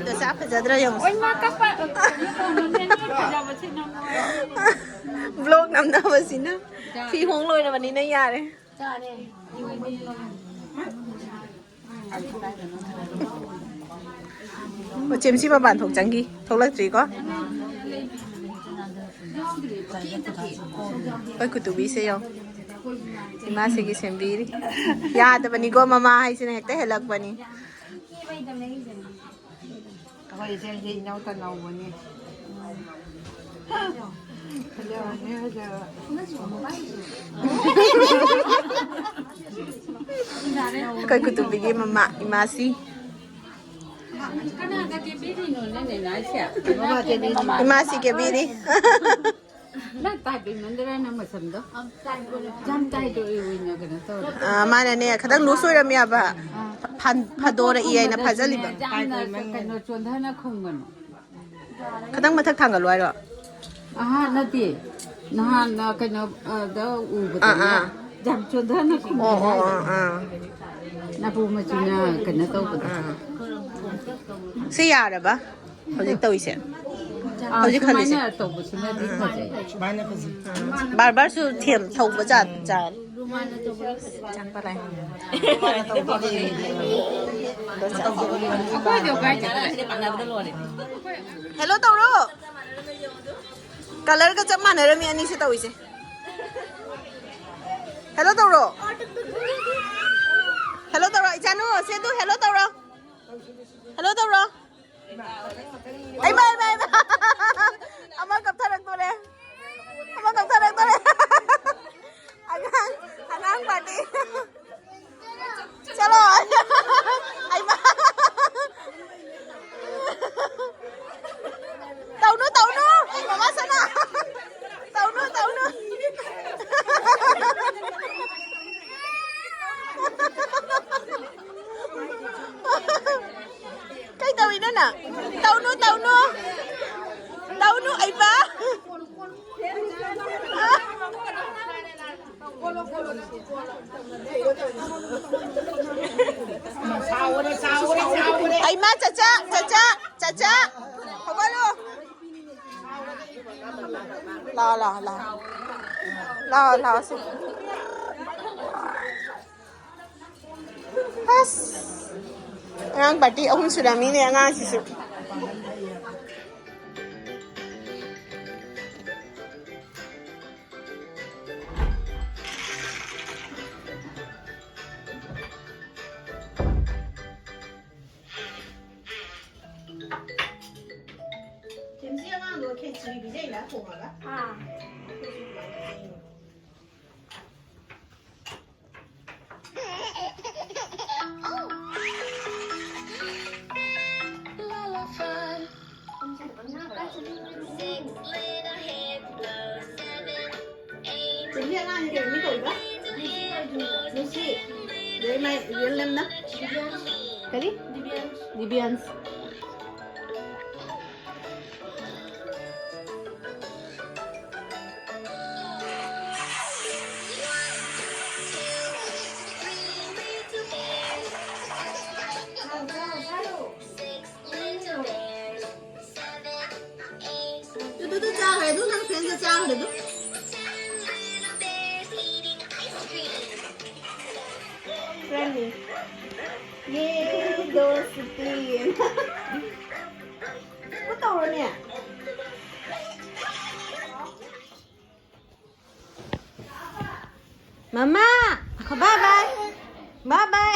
ꯗꯁꯥ ꯐꯖꯗ꯭ꯔꯥ ꯌꯦꯡꯉꯨ꯫ ꯑꯣꯏ ꯃꯥ ꯀꯞꯄ꯫ ꯐꯖꯕꯁꯦ ꯅꯝꯃꯣ꯫ Vlog ꯅꯝꯅꯕꯁꯤꯅ꯫ ꯐꯤ ꯍꯣꯡ ꯂꯣꯏꯔꯕꯅꯤꯅ ꯌꯥꯔꯦ꯫ ꯃꯆꯦꯝꯁꯤ ꯃꯄꯥꯟ ꯊꯣꯛ ꯆꯪꯈꯤ, ꯊꯣꯛꯂꯛꯇ꯭ꯔꯤꯀꯣ꯫ ꯑꯩꯈꯣꯏ ꯀꯨꯇꯨꯕꯤꯁꯦ ꯌꯦꯡꯉꯣ꯫ ꯏꯃꯥꯁꯤꯒꯤ ꯁꯦꯝꯕꯤꯔꯤ꯫ ꯌꯥꯗꯕꯅꯤꯀꯣ, ꯃꯃꯥ ꯍꯥꯏꯁꯤꯅ ꯍꯦꯛꯇ ꯍꯦꯜꯂꯛꯄꯅꯤ꯫ ꯑꯩꯈꯣꯏ ꯏꯆꯦꯁꯦ ꯏꯅꯧꯇ ꯅꯧꯕꯅꯤ꯫ ꯐꯖꯕꯅꯦ, ꯐꯖꯕ꯫ ꯑꯩꯈꯣꯏ ꯀꯨꯇꯨꯝꯕꯤꯒꯤ ꯃꯃꯥ ꯏꯃꯥꯁꯤ꯫ ꯀꯅꯥꯗ ꯀꯦꯕꯤꯔꯤꯅꯣ ꯅꯪꯅꯦ ꯅꯥꯏꯁꯦ? ꯏꯃꯥꯁꯤ ꯀꯦꯕꯤꯔꯤ꯫ ꯅꯪ ꯇꯥꯏꯕꯤꯃꯟꯗꯔ ꯅꯪ ꯃꯁꯝꯗꯣ? ꯌꯥꯝ ꯇꯥꯏꯗꯣ ꯑꯣꯏꯅ ꯀꯩꯅꯣ ꯇꯧꯔꯦ꯫ ꯑ, ꯃꯥꯅꯅꯦ ꯈꯤꯇꯪ loose ꯑꯣꯏꯔꯝꯃꯦꯕ꯫ ꯐꯟ-, ꯐꯗꯣꯔꯛꯏ ꯍꯥꯏꯅ ꯐꯥꯖꯜꯂꯤꯕ꯫ ꯌꯥꯝꯅ ꯀꯩꯅꯣ ꯆꯣꯟꯊꯅ ꯈꯨꯝꯒꯅꯨ꯫ ꯈꯤꯇꯪ ꯃꯊꯛ ꯊꯥꯡꯒꯠꯂꯨ ꯍꯥꯏꯔꯣ? ꯑꯍꯥ, ꯅꯠꯇꯦ꯫ ꯅꯍꯥꯟ, ꯑ, ꯀꯩꯅꯣ, ꯑ, ꯗ ꯎꯕꯗꯅꯦ, ꯑꯥ, ꯑꯥ꯫ ꯌꯥꯝ ꯆꯣꯟꯊꯅ ꯈꯨꯝꯃꯦ ꯑꯣ, ꯑꯣ, ꯍꯥꯏꯗꯣ꯫ ꯑꯥ, ꯑꯥ꯫ ꯅꯥꯄꯨ ꯃꯆꯨꯅ ꯀꯩꯅꯣ ꯇꯧꯕꯗꯣ꯫ ꯑꯥ꯫ ꯁꯤ ꯌꯥꯔꯕ? ꯍꯧꯖꯤꯛ ꯇꯧꯔꯤꯁꯦ? ꯑꯥ, ꯍꯧꯖꯤꯛ ꯈꯜꯂꯤꯁꯦ? ꯁꯨꯃꯥꯏꯅ ꯇꯧꯕꯁꯤꯅꯗꯤ ꯐꯖꯩ꯫ ꯁꯨꯃꯥꯏꯅ ꯐꯖꯩ꯫ ꯕꯥꯔ ꯕꯥꯔꯁꯨ ꯊꯦꯝ ꯊꯧꯕ ꯖꯥꯠ ꯖꯥꯠ꯫ ꯆꯥꯛꯄ ꯂꯥꯏ꯫ ꯑꯩꯈꯣꯏꯗꯣ ꯀꯥꯏ ꯆꯠꯈ꯭ꯔꯦ? ꯍꯦꯜꯂꯣ ꯇꯧꯔꯣ꯫ ꯀꯂꯔꯒ ꯆꯞ ꯃꯥꯟꯅꯔꯝꯃꯤ ꯑꯅꯤꯁꯦ ꯇꯧꯔꯤꯁꯦ꯫ ꯍꯦꯜꯂꯣ ꯇꯧꯔꯣ꯫ ꯍꯦꯜꯂꯣ ꯇꯧꯔꯣ, ꯏꯆꯥꯅꯨ, ꯁꯦ ꯑꯗꯨ ꯍꯦꯜꯂꯣ ꯇꯧꯔꯣ꯫ ꯍꯦꯜꯂꯣ ꯇꯧꯔꯣ꯫ ꯑꯩꯃ, ꯑꯩꯃ, ꯑꯩꯃ꯫ ꯑꯃ ꯀꯞꯊꯔꯛꯇꯣꯔꯦ꯫ ꯑꯃ ꯀꯞꯊꯔꯛꯇꯣꯔꯦ꯫ ꯑꯉꯥꯡ꯫ ꯑꯉꯥꯡ ꯄꯥꯔꯇꯤ꯫ ꯆꯠꯂꯣ꯫ ꯑꯩꯃ꯫ ꯇꯧꯅꯨ, ꯇꯧꯅꯨ꯫ ꯃꯃꯥ ꯁꯅꯥ꯫ ꯇꯧꯅꯨ, ꯇꯧꯅꯨ꯫ ꯀꯩ ꯇꯧꯏꯅꯣ ꯅꯪ? ꯇꯧꯅꯨ, ꯇꯧꯅꯨ꯫ ꯇꯧꯅꯨ, ꯑꯩꯕ꯫ ꯁꯥꯎꯔꯦ, ꯁꯥꯎꯔꯦ, ꯁꯥꯎꯔꯦ꯫ ꯑꯩꯃ, ꯆꯆꯥ, ꯆꯆꯥ, ꯆꯆꯥ꯫ ꯍꯧꯒꯠꯂꯣ꯫ ꯂꯥꯛꯑꯣ, ꯂꯥꯛꯑꯣ, ꯂꯥꯛꯑꯣ꯫ ꯂꯥꯛꯑꯣ, ꯂꯥꯛꯑꯣ ꯁꯦ꯫ ꯑꯁ! ꯑꯉꯥꯡ ꯄꯥꯔꯇꯤ ꯑꯍꯨꯝ ꯁꯨꯔꯝꯃꯤꯅꯦ ꯑꯉꯥꯡꯁꯤꯁꯨ꯫ ꯖꯦꯝꯁꯤ ꯑꯉꯥꯡꯗꯣ ꯈꯦꯆ꯭ꯔꯤ ꯄꯤꯖꯩꯅ ꯊꯣꯡꯉꯒ꯫ ꯑꯥ꯫ ꯖꯦꯝꯁꯤ ꯑꯉꯥꯡꯁꯦ ꯀꯩ ꯃꯃꯤꯡ ꯀꯧꯔꯤꯕ? ꯂꯨꯁꯤ꯫ ꯑꯗꯩ ꯃꯥꯏ ꯔꯤꯌꯦꯜ ꯅꯦꯝꯅ? ꯀꯔꯤ? ꯗꯤꯕꯤꯌꯟꯁ꯫ ꯑꯗꯨꯗ ꯆꯥꯈ꯭ꯔꯦ ꯑꯗꯨ, ꯅꯪ ꯐ꯭ꯔꯦꯟꯁꯇ ꯆꯥꯈ꯭ꯔꯦ ꯑꯗꯨ꯫ ꯐ꯭ꯔꯦꯟꯅꯤ꯫ ꯌꯦ ꯗꯣꯁꯇꯤ꯫ ꯀꯣ ꯇꯧꯔꯣꯅꯦ꯫ ꯃꯃꯥ! ꯕꯥꯏ ꯕꯥꯏ꯫ ꯕꯥꯏ ꯕꯥꯏ꯫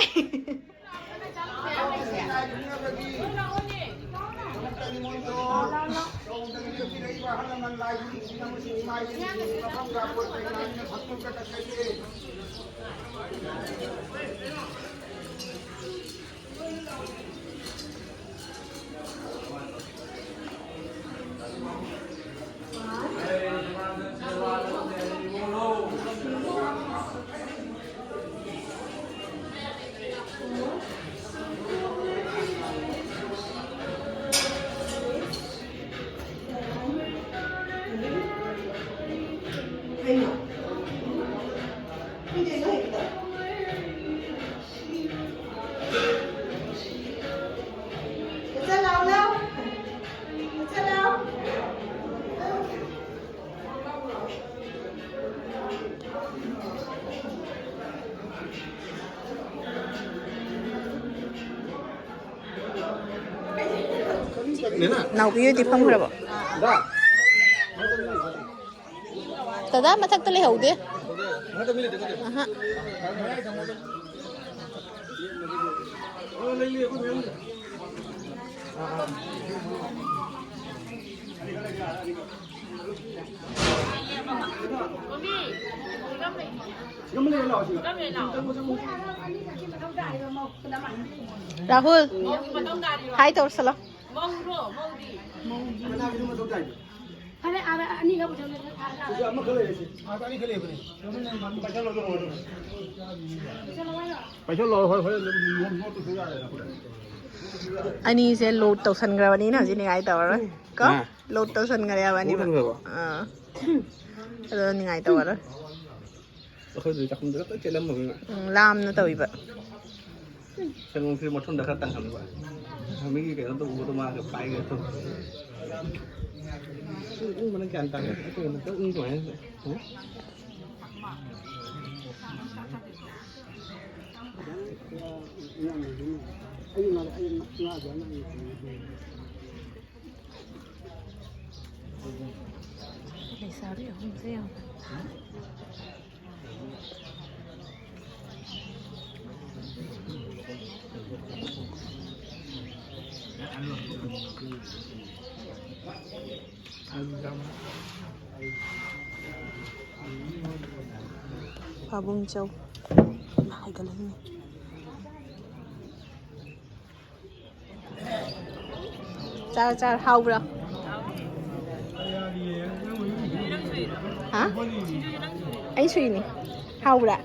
ꯅꯥꯎꯕꯤ ꯍꯣꯏꯗꯤ ꯐꯝꯈ꯭ꯔꯕꯣ? ꯗꯗꯥ ꯃꯊꯛꯇ ꯂꯩꯍꯧꯗꯦ꯫ ꯑꯍ꯫ ꯔꯥꯍꯨꯜ, ꯍꯥꯏ ꯇꯧꯔꯁꯂꯣ꯫ ꯐꯔꯦ, ꯑꯥꯗ ꯑꯅꯤꯈꯛ ꯄꯨꯊꯣꯛꯂꯦ꯫ ꯄꯩꯁꯥ ꯂꯧꯔꯣ, ꯍꯣꯏ, ꯍꯣꯏ, ꯑꯗꯨꯝ ꯅꯣꯠ, ꯅꯣꯠꯇꯨꯁꯨ ꯌꯥꯔꯦꯗ꯫ ꯑꯅꯤꯁꯦ ꯂꯣꯗ ꯇꯧꯁꯟꯈ꯭ꯔꯕꯅꯤꯅ ꯍꯧꯖꯤꯛ ꯅꯤꯡꯉꯥꯏ ꯇꯧꯔꯔꯣꯏ ꯀꯣ꯫ ꯑꯥ꯫ ꯂꯣꯗ ꯇꯧꯁꯟꯈ꯭ꯔꯦꯕ ꯑꯅꯤꯃꯛ꯫ ꯂꯣꯗ ꯇꯧꯁꯟꯈ꯭ꯔꯕꯣ? ꯑꯥ꯫ ꯑꯗꯣ ꯅꯤꯡꯉꯥꯏ ꯇꯧꯔꯔꯣꯏ꯫ ꯑꯩꯈꯣꯏꯗꯨꯗꯤ ꯆꯥꯛꯈꯨꯝꯗ ꯈꯛꯇ ꯆꯦꯜꯂꯝꯃꯕꯅꯤꯅ꯫ ꯎꯝ, ꯂꯥꯝꯅ ꯇꯧꯔꯤꯕ꯫ ꯁꯦꯟꯗꯣꯡꯁꯤ ꯃꯊꯨꯟꯗ ꯈꯔ ꯇꯪꯍꯟꯕ꯫ ꯃꯤꯒꯤ ꯀꯩꯅꯣ ꯇꯧꯕꯗꯣ ꯃꯥꯒ ꯄꯥꯏꯒꯦ ꯇꯧꯕ꯫ ꯎꯪ, ꯎꯪꯕꯅ ꯒ꯭ꯌꯥꯟ ꯇꯥꯗꯦ꯫ ꯑꯩꯈꯣꯏ ꯑꯃꯨꯛꯇ ꯎꯪ ꯀꯃꯥꯏꯅ ꯇꯧ-, ꯍꯥ? ꯂꯩꯁꯥꯕꯤ ꯑꯍꯨꯝꯁꯦ ꯌꯦꯡꯉꯣ꯫ ꯄꯥꯕꯨꯡ ꯆꯧ꯫ ꯍꯥꯏꯒꯠꯂꯛꯏꯅꯦ꯫ ꯆꯥꯔ, ꯆꯥꯔ, ꯍꯥꯎꯕ꯭ꯔꯥ? ꯍꯥ? ꯑꯩ ꯁꯨꯏꯅꯤ꯫ ꯍꯥꯎꯕ꯭ꯔꯥ?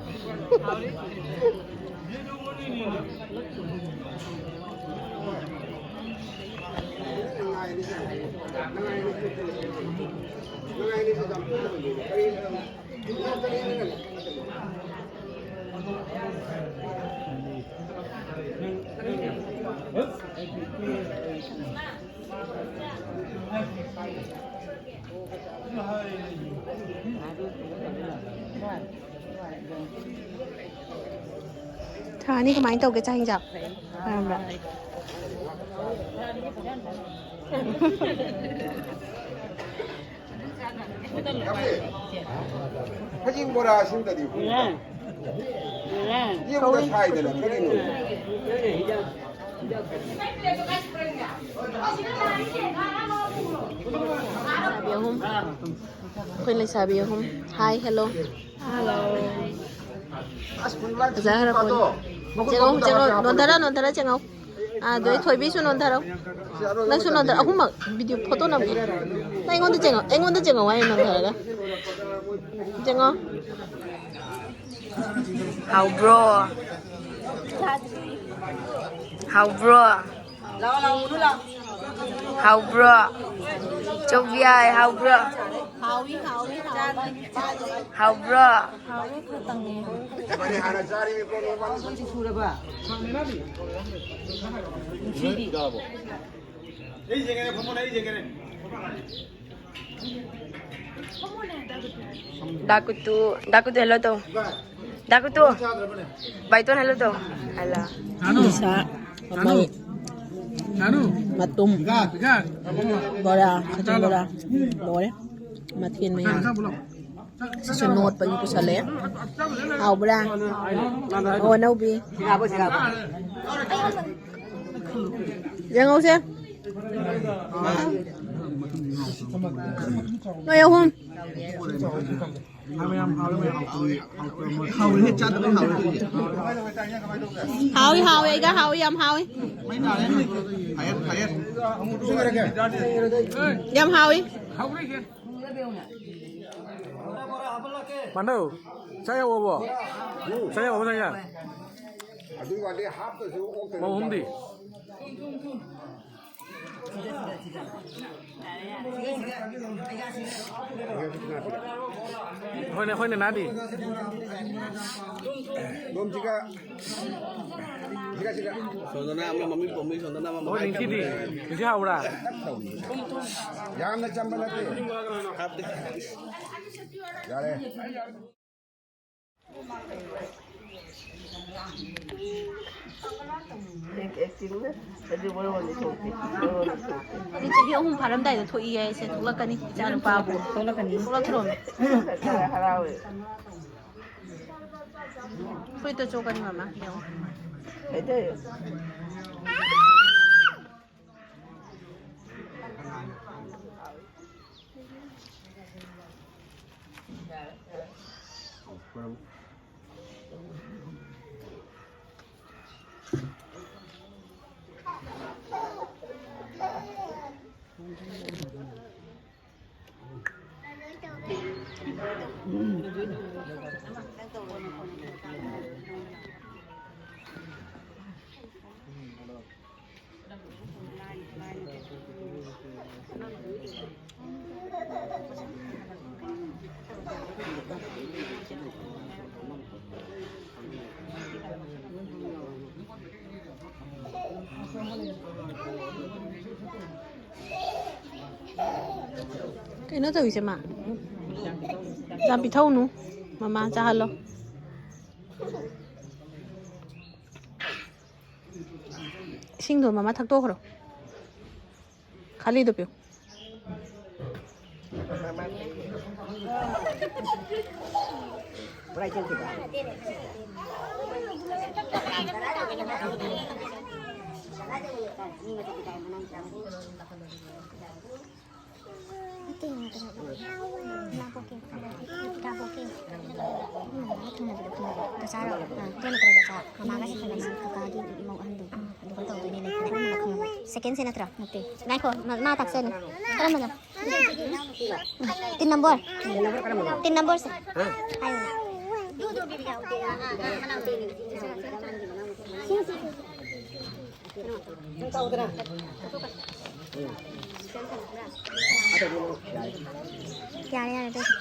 ꯊꯥꯅꯤ ꯀꯃꯥꯏꯅ ꯇꯧꯒꯦ ꯆꯥꯛ ꯌꯦꯟꯖꯥꯡ? ꯐꯔꯝꯕ꯭ꯔꯥ? ꯐꯖꯤꯡ ꯕꯣꯔꯥ ꯁꯤꯝꯇꯗꯤ ꯍꯨꯝ꯫ ꯌꯦꯡꯕꯗ ꯁꯥꯏꯗꯅ ꯀꯔꯤꯅꯣ? ꯂꯩꯁꯥꯕꯤ ꯑꯍꯨꯝ꯫ ꯑꯩꯈꯣꯏ ꯂꯩꯁꯥꯕꯤ ꯑꯍꯨꯝ꯫ Hi, hello. Hello. ꯐꯖꯈ꯭ꯔ ꯄꯣꯠꯅꯤ꯫ ꯆꯦꯡꯉꯧ, ꯆꯦꯡꯉꯧ, ꯅꯣꯟꯊꯔ, ꯅꯣꯟꯊꯔ ꯆꯦꯡꯉꯧ꯫ ꯑꯥ, ꯑꯗꯩ ꯊꯣꯏꯕꯤꯁꯨ ꯅꯣꯟꯊꯔꯣ꯫ ꯅꯪꯁꯨ ꯅꯣꯟꯊꯔꯣ꯫ ꯑꯍꯨꯝꯃꯛ video photo ꯅꯝꯒꯦ꯫ ꯅꯪ ꯑꯩꯉꯣꯟꯗ ꯆꯦꯡꯉꯧ, ꯑꯩꯉꯣꯟꯗ ꯆꯦꯡꯉꯧ ꯍꯥꯏꯌꯦ ꯅꯣꯟꯊꯔꯒ꯫ ꯆꯦꯡꯉꯧ꯫ ꯍꯥꯎꯕ꯭ꯔꯣ? ꯍꯥꯎꯕ꯭ꯔꯣ? ꯍꯥꯎꯕ꯭ꯔꯣ? ꯆꯧꯕꯤꯌꯥꯏ, ꯍꯥꯎꯕ꯭ꯔꯣ? ꯍꯥꯎꯏ, ꯍꯥꯎꯏ, ꯍꯥꯎꯏ꯫ ꯍꯥꯎꯕ꯭ꯔꯣ? ꯍꯥꯎꯏ ꯈꯛꯇꯪꯅꯦ꯫ ꯁꯨꯔꯕ? ꯅꯨꯡꯁꯤꯕꯤ꯫ ꯗꯥꯀꯨꯇꯨ, ꯗꯥꯀꯨꯇꯨ hello ꯇꯧ꯫ ꯗꯥꯀꯨꯇꯨ꯫ ꯕꯥꯏꯇꯣꯟ hello ꯇꯧ꯫ Hello꯫ ꯅꯤꯁꯥ, ꯃꯃꯩ, ꯃꯇꯨꯝ, ꯕꯣꯔꯥ, ꯈꯖꯤꯡ ꯕꯣꯔꯥ꯫ ꯂꯣꯏꯔꯦ꯫ ꯃꯊꯦꯜ ꯃꯌꯥꯝ꯫ ꯁꯤꯁꯨ ꯅꯣꯠꯄꯒꯤ ꯄꯨꯁꯜꯂꯛꯑꯦ꯫ ꯍꯥꯎꯕ꯭ꯔꯥ? ꯑꯣ, ꯑꯅꯧꯕꯤ꯫ ꯌꯦꯡꯍꯧꯁꯦ꯫ ꯅꯣꯏ ꯑꯍꯨꯝ꯫ ꯍꯥꯎꯏ, ꯍꯥꯎꯏ, ꯑꯩꯒ ꯍꯥꯎꯏ, ꯌꯥꯝ ꯍꯥꯎꯏ꯫ ꯌꯥꯝ ꯍꯥꯎꯏ꯫ ꯃꯥꯟꯗꯧ, ꯆꯥ ꯌꯥꯎꯕꯣ? ꯆꯥ ꯌꯥꯎꯕꯣ, ꯆꯥ ꯌꯥ? ꯑꯗꯨꯒꯤ ꯋꯥꯗꯤ ꯍꯥꯞꯇ꯭ꯔꯁꯨ ꯑꯣꯛꯇ꯭ꯔꯁꯨ ꯃꯧ ꯑꯍꯨꯝꯗꯤ? ꯍꯣꯏꯅꯦ, ꯍꯣꯏꯅꯦ, ꯅꯥꯗꯤ꯫ ꯂꯣꯝꯁꯤꯒ ꯁꯤꯒ, ꯁꯤꯒ꯫ ꯁꯣꯝꯗꯅ ꯑꯃ ꯃꯃꯤꯡ ꯄꯣꯝꯃꯤ, ꯁꯣꯝꯗꯅ ꯑꯃ ꯍꯣꯏ, ꯃꯃꯤꯡ ꯅꯤꯡꯊꯤꯗꯤ꯫ ꯄꯣꯝꯃꯤ꯫ ꯅꯤꯡꯊꯤ ꯍꯥꯎꯕ꯭ꯔꯥ? ꯌꯥꯝꯅ ꯆꯝꯕ ꯅꯠꯇꯦ꯫ ꯍꯥꯞꯇꯦ꯫ ꯌꯥꯔꯦ꯫ ꯑꯦꯛꯇꯤꯡꯅ ꯑꯗꯨ ꯃꯔꯣꯟꯗꯤ ꯊꯣꯛꯇꯦ, ꯃꯔꯣꯟꯗꯤ ꯊꯣꯛꯇꯦ꯫ ꯑꯗꯨ ꯆꯍꯤ ꯑꯍꯨꯝ ꯐꯥꯔꯝꯗꯥꯏꯗ ꯊꯣꯛꯏ ꯍꯥꯏꯁꯦ, ꯊꯣꯛꯂꯛꯀꯅꯤ ꯏꯆꯥ ꯅꯨꯄꯥꯕꯨ꯫ ꯊꯣꯛꯂꯛꯀꯅꯤ꯫ ꯊꯣꯛꯂꯛꯇ꯭ꯔꯣꯃꯤ? ꯈꯔ ꯍꯔꯥꯎꯋꯦ꯫ ꯐꯨꯔꯤꯠꯇꯣ ꯆꯣꯠꯀꯅꯤ ꯃꯃꯥ, ꯌꯦꯡꯉꯣ꯫ ꯀꯩꯗꯧꯔꯦ? ꯀꯩꯅꯣ ꯇꯧꯔꯤꯁꯦ ꯃꯥ? ꯌꯥꯝ ꯄꯤꯊꯧꯅꯨ꯫ ꯃꯃꯥ ꯆꯥꯍꯜꯂꯣ꯫ ꯏꯁꯤꯡꯗꯣ ꯃꯃꯥ ꯊꯛꯇꯣꯛꯈ꯭ꯔꯣ꯫ ꯈꯥꯂꯤꯗꯣ ꯄꯤꯌꯨ꯫ ꯁꯦꯀꯦꯟꯁꯦ ꯅꯠꯇ꯭ꯔꯣ? ꯅꯠꯇꯦ꯫ ꯉꯥꯏꯈꯣ, ꯃꯥ ꯇꯥꯛꯆꯅꯤ꯫ ꯀꯔꯝꯕꯅꯣ? ꯇꯤꯟ ꯅꯝꯕꯣꯔ? ꯇꯤꯟ ꯅꯝꯕꯣꯔꯁꯦ ꯍꯥꯏꯌꯨꯅꯦ꯫ ꯌꯥꯔꯦ, ꯌꯥꯔꯦ, ꯑꯗꯨꯗꯤ꯫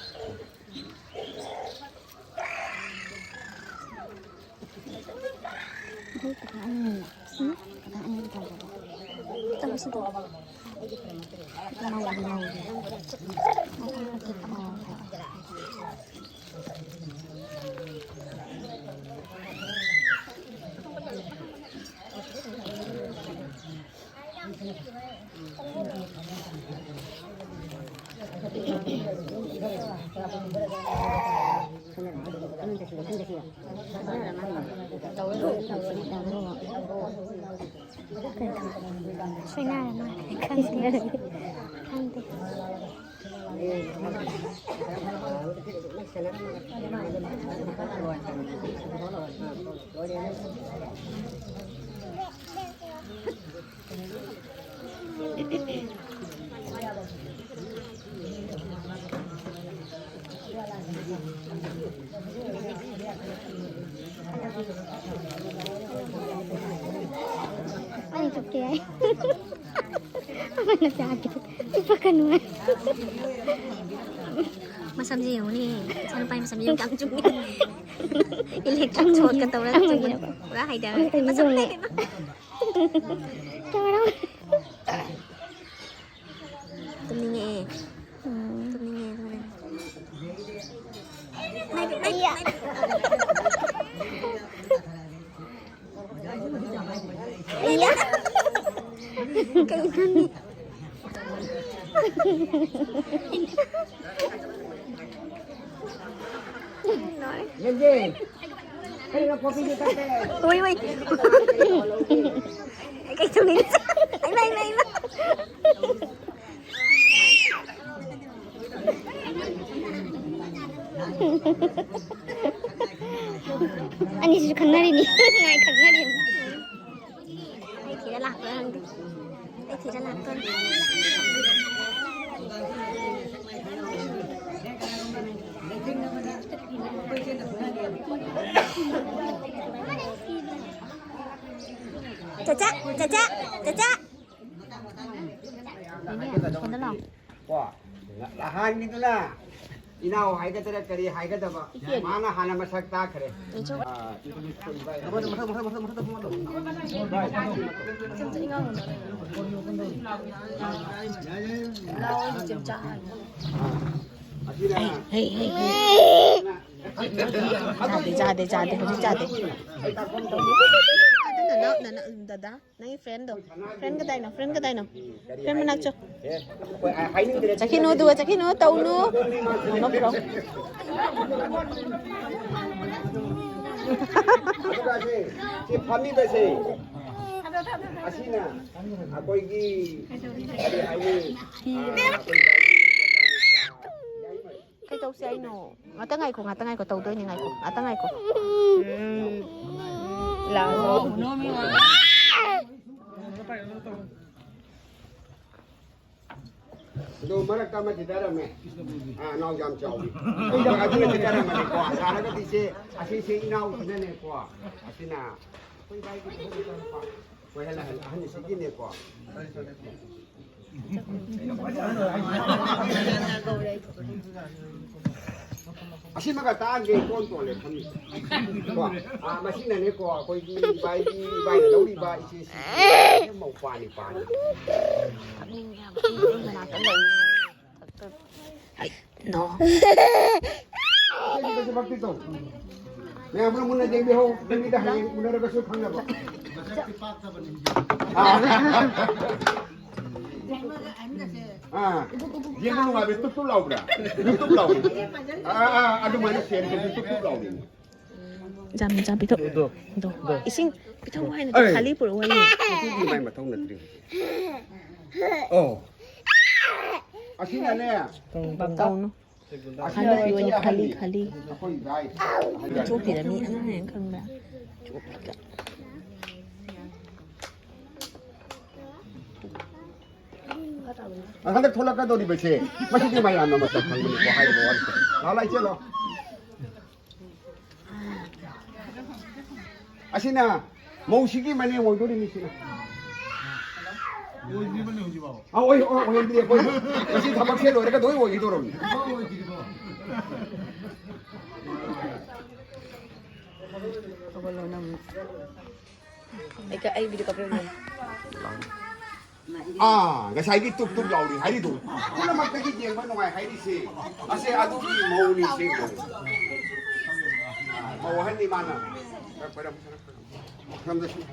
ꯁꯣꯏꯅꯔ ꯃꯥꯜꯂꯦ꯫ ꯈꯪꯗꯦ꯫ ꯈꯪꯗꯦ꯫ ꯑꯩ ꯆꯨꯞꯀꯦ ꯍꯥꯏ꯫ ꯑꯃꯅ ꯆꯥꯒꯦ꯫ ꯆꯨꯞꯄꯛꯀꯅꯨ ꯍꯥꯏ꯫ ꯃꯁꯝꯁꯦ ꯌꯦꯡꯉꯨꯅꯦ꯫ ꯏꯆꯥꯅꯨꯄꯥꯒꯤ ꯃꯁꯝꯁꯦ ꯌꯥꯝ ꯆꯨꯝꯃꯤ꯫ Electric shortꯀ ꯇꯧꯔꯒ ꯆꯨꯝꯕꯅꯤ꯫ ꯄꯨꯔꯥ ꯍꯥꯏꯗꯔꯦ꯫ ꯃꯁꯝ ꯂꯩ꯫ ꯇꯧꯔꯣ꯫ ꯇꯨꯝꯅꯤꯡꯉꯛꯑꯦ꯫ ꯎꯝ꯫ ꯇꯨꯝꯅꯤꯡꯉꯦ ꯑꯗꯨꯅꯅꯦ꯫ ꯀꯩꯅꯣꯅꯦ? ꯌꯦꯡꯒꯦ꯫ ꯀꯩꯅꯣ ꯀꯣꯐꯤꯁꯨ ꯊꯛꯇꯦ꯫ ꯍꯣꯏ, ꯍꯣꯏ꯫ ꯀꯩ ꯇꯧꯅꯤꯡꯉꯤ? ꯍꯩꯃꯥ, ꯍꯩꯃꯥ, ꯍꯩꯃꯥ꯫ ꯑꯅꯤꯁꯤꯁꯨ ꯈꯪꯅꯔꯤꯅꯤ꯫ ꯉꯥꯏ ꯈꯪꯅꯔꯤꯅꯤ꯫ ꯑꯩ ꯊꯤꯔ ꯂꯥꯛꯄ꯭ꯔꯥ ꯈꯪꯗꯦ꯫ ꯑꯩ ꯊꯤꯔ ꯂꯥꯛꯇꯣꯏꯅꯤ꯫ ꯆꯥꯆꯥ, ꯆꯥꯆꯥ, ꯆꯥꯆꯥ꯫ ꯁꯣꯝꯗ ꯂꯥꯛꯑꯣ꯫ ꯀꯣ, ꯑꯍꯥꯟꯒꯤꯗꯨꯅ ꯏꯅꯥꯎ ꯍꯥꯏꯒꯗ꯭ꯔꯥ ꯀꯔꯤ ꯍꯥꯏꯒꯗꯕ, ꯃꯥꯅ ꯍꯥꯟꯅ ꯃꯁꯛ ꯇꯥꯛꯈ꯭ꯔꯦ꯫ ꯑꯥ, ꯃꯊꯪ, ꯃꯊꯪ, ꯃꯊꯪ, ꯃꯊꯪ, ꯃꯊꯪ, ꯃꯊꯪ꯫ ꯑꯁꯤꯅ ꯍꯩ, ꯍꯩ, ꯍꯩ꯫ ꯆꯥꯗꯦ, ꯆꯥꯗꯦ, ꯆꯥꯗꯦ, ꯍꯧꯖꯤꯛ ꯆꯥꯗꯦ꯫ ꯅꯅꯥꯎ, ꯅꯅꯥꯎ, ꯗꯗꯥ꯫ ꯅꯪꯒꯤ friendꯗꯣ꯫ Friend ꯀꯗꯥꯏꯅꯣ? Friend ꯀꯗꯥꯏꯅꯣ? Friend ꯃꯅꯥꯛ ꯆꯣ꯫ ꯆꯠꯈꯤꯅꯨ, ꯑꯗꯨꯒ ꯆꯠꯈꯤꯅꯨ, ꯇꯧꯅꯨ꯫ ꯅꯣꯛꯇ꯭ꯔꯣ? ꯁꯤ ꯐꯝꯃꯤꯕꯁꯦ꯫ ꯑꯁꯤꯅ ꯑꯩꯈꯣꯏꯒꯤ ꯀꯔꯤ ꯍꯥꯏꯅꯤ? ꯑꯥ, ꯑꯩꯈꯣꯏ ꯀꯩ ꯇꯧꯁꯦ ꯍꯥꯏꯅꯣ? ꯉꯥꯛꯇ ꯉꯥꯏꯈꯣ, ꯉꯥꯛꯇ ꯉꯥꯏꯈꯣ, ꯇꯧꯗꯣꯏꯅꯤ, ꯉꯥꯏꯈꯣ, ꯉꯥꯛꯇ ꯉꯥꯏꯈꯣ꯫ ꯎꯝ꯫ ꯂꯥꯛꯑꯣ꯫ ꯑꯗꯣ ꯃꯔꯛꯇ ꯑꯃ ꯊꯤꯊꯔꯝꯃꯦ꯫ ꯑꯥ, ꯏꯅꯥꯎ ꯌꯥꯝ ꯆꯥꯎꯋꯤ꯫ ꯑꯗꯨꯅ ꯊꯤꯊꯔꯝꯃꯅꯤꯀꯣ꯫ ꯁꯥꯔꯒꯗꯤ ꯁꯦ, ꯑꯁꯤꯁꯦ ꯏꯅꯥꯎꯁꯤꯅꯅꯦꯀꯣ꯫ ꯑꯁꯤꯅ ꯑꯩꯈꯣꯏ ꯏꯕꯥꯏꯒꯤ ꯊꯕꯛ ꯆꯠꯄ꯫ ꯑꯩꯈꯣꯏ ꯑꯍꯟ, ꯑꯍꯟ, ꯑꯍꯟꯁꯤꯒꯤꯅꯦꯀꯣ꯫ ꯑꯁꯤꯃꯒ ꯇꯥꯛꯑꯒꯦ, ꯀꯣꯟ ꯇꯣꯜꯂꯦ ꯈꯪꯉꯤ꯫ ꯀꯣ? ꯑꯥ, ꯃꯁꯤꯅꯅꯦꯀꯣ, ꯑꯩꯈꯣꯏꯒꯤ ꯏꯕꯥꯏꯒꯤ, ꯏꯕꯥꯏꯅ ꯂꯧꯔꯤꯕ ꯏꯆꯦꯁꯤ ꯃꯧꯄ꯭ꯋꯥꯅꯤ ꯄꯥꯅꯤ꯫ ꯅꯣ꯫ ꯃꯌꯥꯝ ꯄꯨꯟꯅ ꯃꯨꯟꯅ ꯌꯦꯡꯕꯤꯍꯧ, ꯂꯝꯕꯤꯗ ꯍꯌꯦꯡ ꯎꯅꯔꯒꯁꯨ ꯈꯪꯅꯕ꯫ ꯑꯥ꯫ ꯑꯥ꯫ ꯌꯦꯡꯕ ꯅꯨꯡꯉꯥꯏꯕ꯭ꯔꯥ? ꯇꯨꯞ ꯇꯨꯞ ꯂꯥꯎꯕ꯭ꯔꯥ? ꯇꯨꯞ ꯇꯨꯞ ꯂꯥꯎꯕ꯭ꯔꯥ? ꯑꯥ, ꯑꯥ, ꯑꯗꯨꯃꯥꯏꯅ ꯁꯦꯝꯕꯗꯤ ꯇꯨꯞ ꯇꯨꯞ ꯂꯥꯎꯔꯤꯅꯦ꯫ ꯖꯥꯝ, ꯖꯥꯝ ꯄꯤꯊꯛ-, ꯑꯗꯣ, ꯑꯗꯣ꯫ ꯏꯁꯤꯡ ꯄꯤꯊꯛꯎ ꯍꯥꯏꯅ ꯑꯩ꯫ ꯈꯥꯂꯤ ꯄꯨꯔꯛꯎ ꯍꯥꯏꯅ꯫ ꯑꯗꯨꯗꯤ ꯃꯥꯏ ꯃꯊꯧ ꯅꯠꯇ꯭ꯔꯦ꯫ ꯑꯣ꯫ ꯑꯁꯤꯅꯅꯦ꯫ ꯇꯧꯅꯨ꯫ ꯑꯁꯤꯅ ꯍꯥꯟꯅ ꯄꯤꯌꯣꯅꯦ, ꯏꯆꯦ ꯈꯥꯂꯤ, ꯑꯍꯟꯅꯤ꯫ ꯈꯥꯂꯤ꯫ ꯑꯩꯈꯣꯏ ꯏꯕꯥꯏ꯫ ꯆꯣꯞꯄꯤꯔ ꯃꯤ ꯑꯉꯥꯡ ꯌꯥꯝ ꯈꯪꯕ꯭ꯔꯥ? ꯆꯣꯞꯄꯤꯒ꯫ ꯍꯟꯗꯛ ꯊꯣꯛꯂꯛꯀꯗꯧꯔꯤꯕꯁꯦ, ꯃꯁꯤꯗꯤ ꯃꯌꯥꯝꯅ ꯃꯇꯝ ꯐꯪꯕꯅꯤꯀꯣ ꯍꯥꯏꯔꯤꯕ ꯋꯥꯔꯤꯁꯦ꯫ ꯂꯥꯛꯑꯣ, ꯂꯥꯛꯑꯣ, ꯏꯆꯦ, ꯂꯥꯛꯑꯣ꯫ ꯑꯁꯤꯅ ꯃꯧꯁꯤꯒꯤ ꯃꯅꯦꯝ ꯑꯣꯏꯗꯣꯔꯤꯅꯤ ꯁꯤꯅ꯫ ꯑꯣꯏꯗ꯭ꯔꯤꯕꯅꯤ ꯍꯧꯖꯤꯛꯐꯥꯎ꯫ ꯑꯥ, ꯑꯣꯏ-, ꯑꯣꯏ-, ꯑꯣꯏꯍꯟꯗ꯭ꯔꯤ ꯑꯩꯈꯣꯏ꯫ ꯉꯁꯤ ꯊꯕꯛꯁꯦ ꯂꯣꯏꯔꯒ ꯂꯣꯏ ꯑꯣꯏꯈꯤꯗꯧꯔꯕꯅꯤ꯫ ꯍꯧꯒꯠꯂꯣ ꯅꯪ꯫ ꯑꯩ ꯀ-, ꯑꯩ video ꯀꯥꯞꯄꯤꯔꯝꯒꯦ꯫ ꯑꯥ, ꯉꯁꯥꯏꯒꯤ ꯇꯨꯞ ꯇꯨꯞ ꯂꯥꯎꯔꯤ ꯍꯥꯏꯔꯤꯗꯣ꯫ ꯄꯨꯝꯅꯃꯛꯇꯒꯤ ꯌꯦꯡꯕ ꯅꯨꯡꯉꯥꯏ ꯍꯥꯏꯔꯤꯁꯦ꯫ ꯑꯁꯦ ꯑꯗꯨꯒꯤ ꯃꯧꯅꯤ ꯁꯦ꯫ ꯃꯧ ꯑꯍꯟꯅꯤ ꯃꯥꯅ꯫ ꯈꯔ ꯀꯣꯏꯔꯝ-, ꯈꯔ ꯀꯣꯏꯔꯝ-, ꯈꯔ ꯀꯣꯏꯔꯝ-,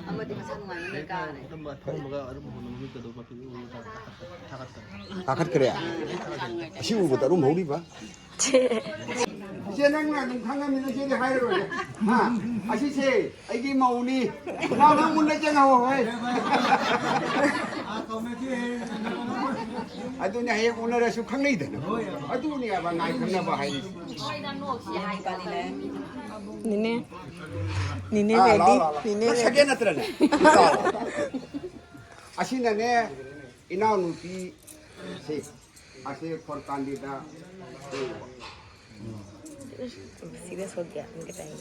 ꯑꯃꯗꯤ ꯃꯁꯥ ꯅꯨꯡꯉꯥꯏꯅ ꯂꯩ ꯀꯥꯔꯦ꯫ ꯐꯝꯃꯒ ꯑꯗꯨꯝ ꯍꯣꯠꯅꯕ ꯃꯤ ꯀꯩꯗꯧꯕ ꯐꯤꯂꯝ ꯊꯥꯒꯠ-, ꯊꯥꯒꯠꯇꯅ꯫ ꯀꯥꯈꯠꯈ꯭ꯔꯦ? ꯑꯁꯤ ꯎꯕꯗ ꯑꯔꯨꯝ ꯍꯧꯔꯤꯕ? ꯏꯆꯦ, ꯅꯪꯅ ꯑꯗꯨꯝ ꯈꯪꯉꯝꯅꯤꯅ ꯏꯆꯦꯗꯤ ꯍꯥꯏꯔꯔꯣꯏꯒꯦ꯫ ꯍꯥ? ꯑꯁꯤꯁꯦ ꯑꯩꯒꯤ ꯃꯧꯅꯤ꯫ ꯅꯅꯥꯎ, ꯅꯪ ꯃꯨꯟꯅ ꯆꯦꯟꯍꯧ ꯍꯣꯏ꯫ ꯑꯗꯨꯅꯦ, ꯍꯌꯦꯡ ꯎꯅꯔꯁꯨ ꯈꯪꯅꯩꯗꯅ꯫ ꯑꯗꯨꯅꯦꯕ ꯉꯥꯏ ꯈꯪꯅꯕ ꯍꯥꯏꯔꯤꯁꯦ꯫ ꯅꯤꯅꯦ, ꯅꯤꯅꯦ ꯑꯥ, ꯂꯥꯎ, ready, ꯂꯥꯎ, ꯂꯥꯎ꯫ ꯅꯤꯅꯦ ꯅꯪ ready꯫ ꯁꯒꯦꯟ ꯅꯠꯇ꯭ꯔꯅꯦ? ꯂꯥꯎ꯫ ꯑꯁꯤꯅꯅꯦ, ꯏꯅꯥꯎꯅꯨꯄꯤ ꯁꯤ, ꯑꯁꯤ ꯈꯣꯔꯀꯥꯟꯗꯤꯗ꯫ सीरियस हो गया उनके टाइम।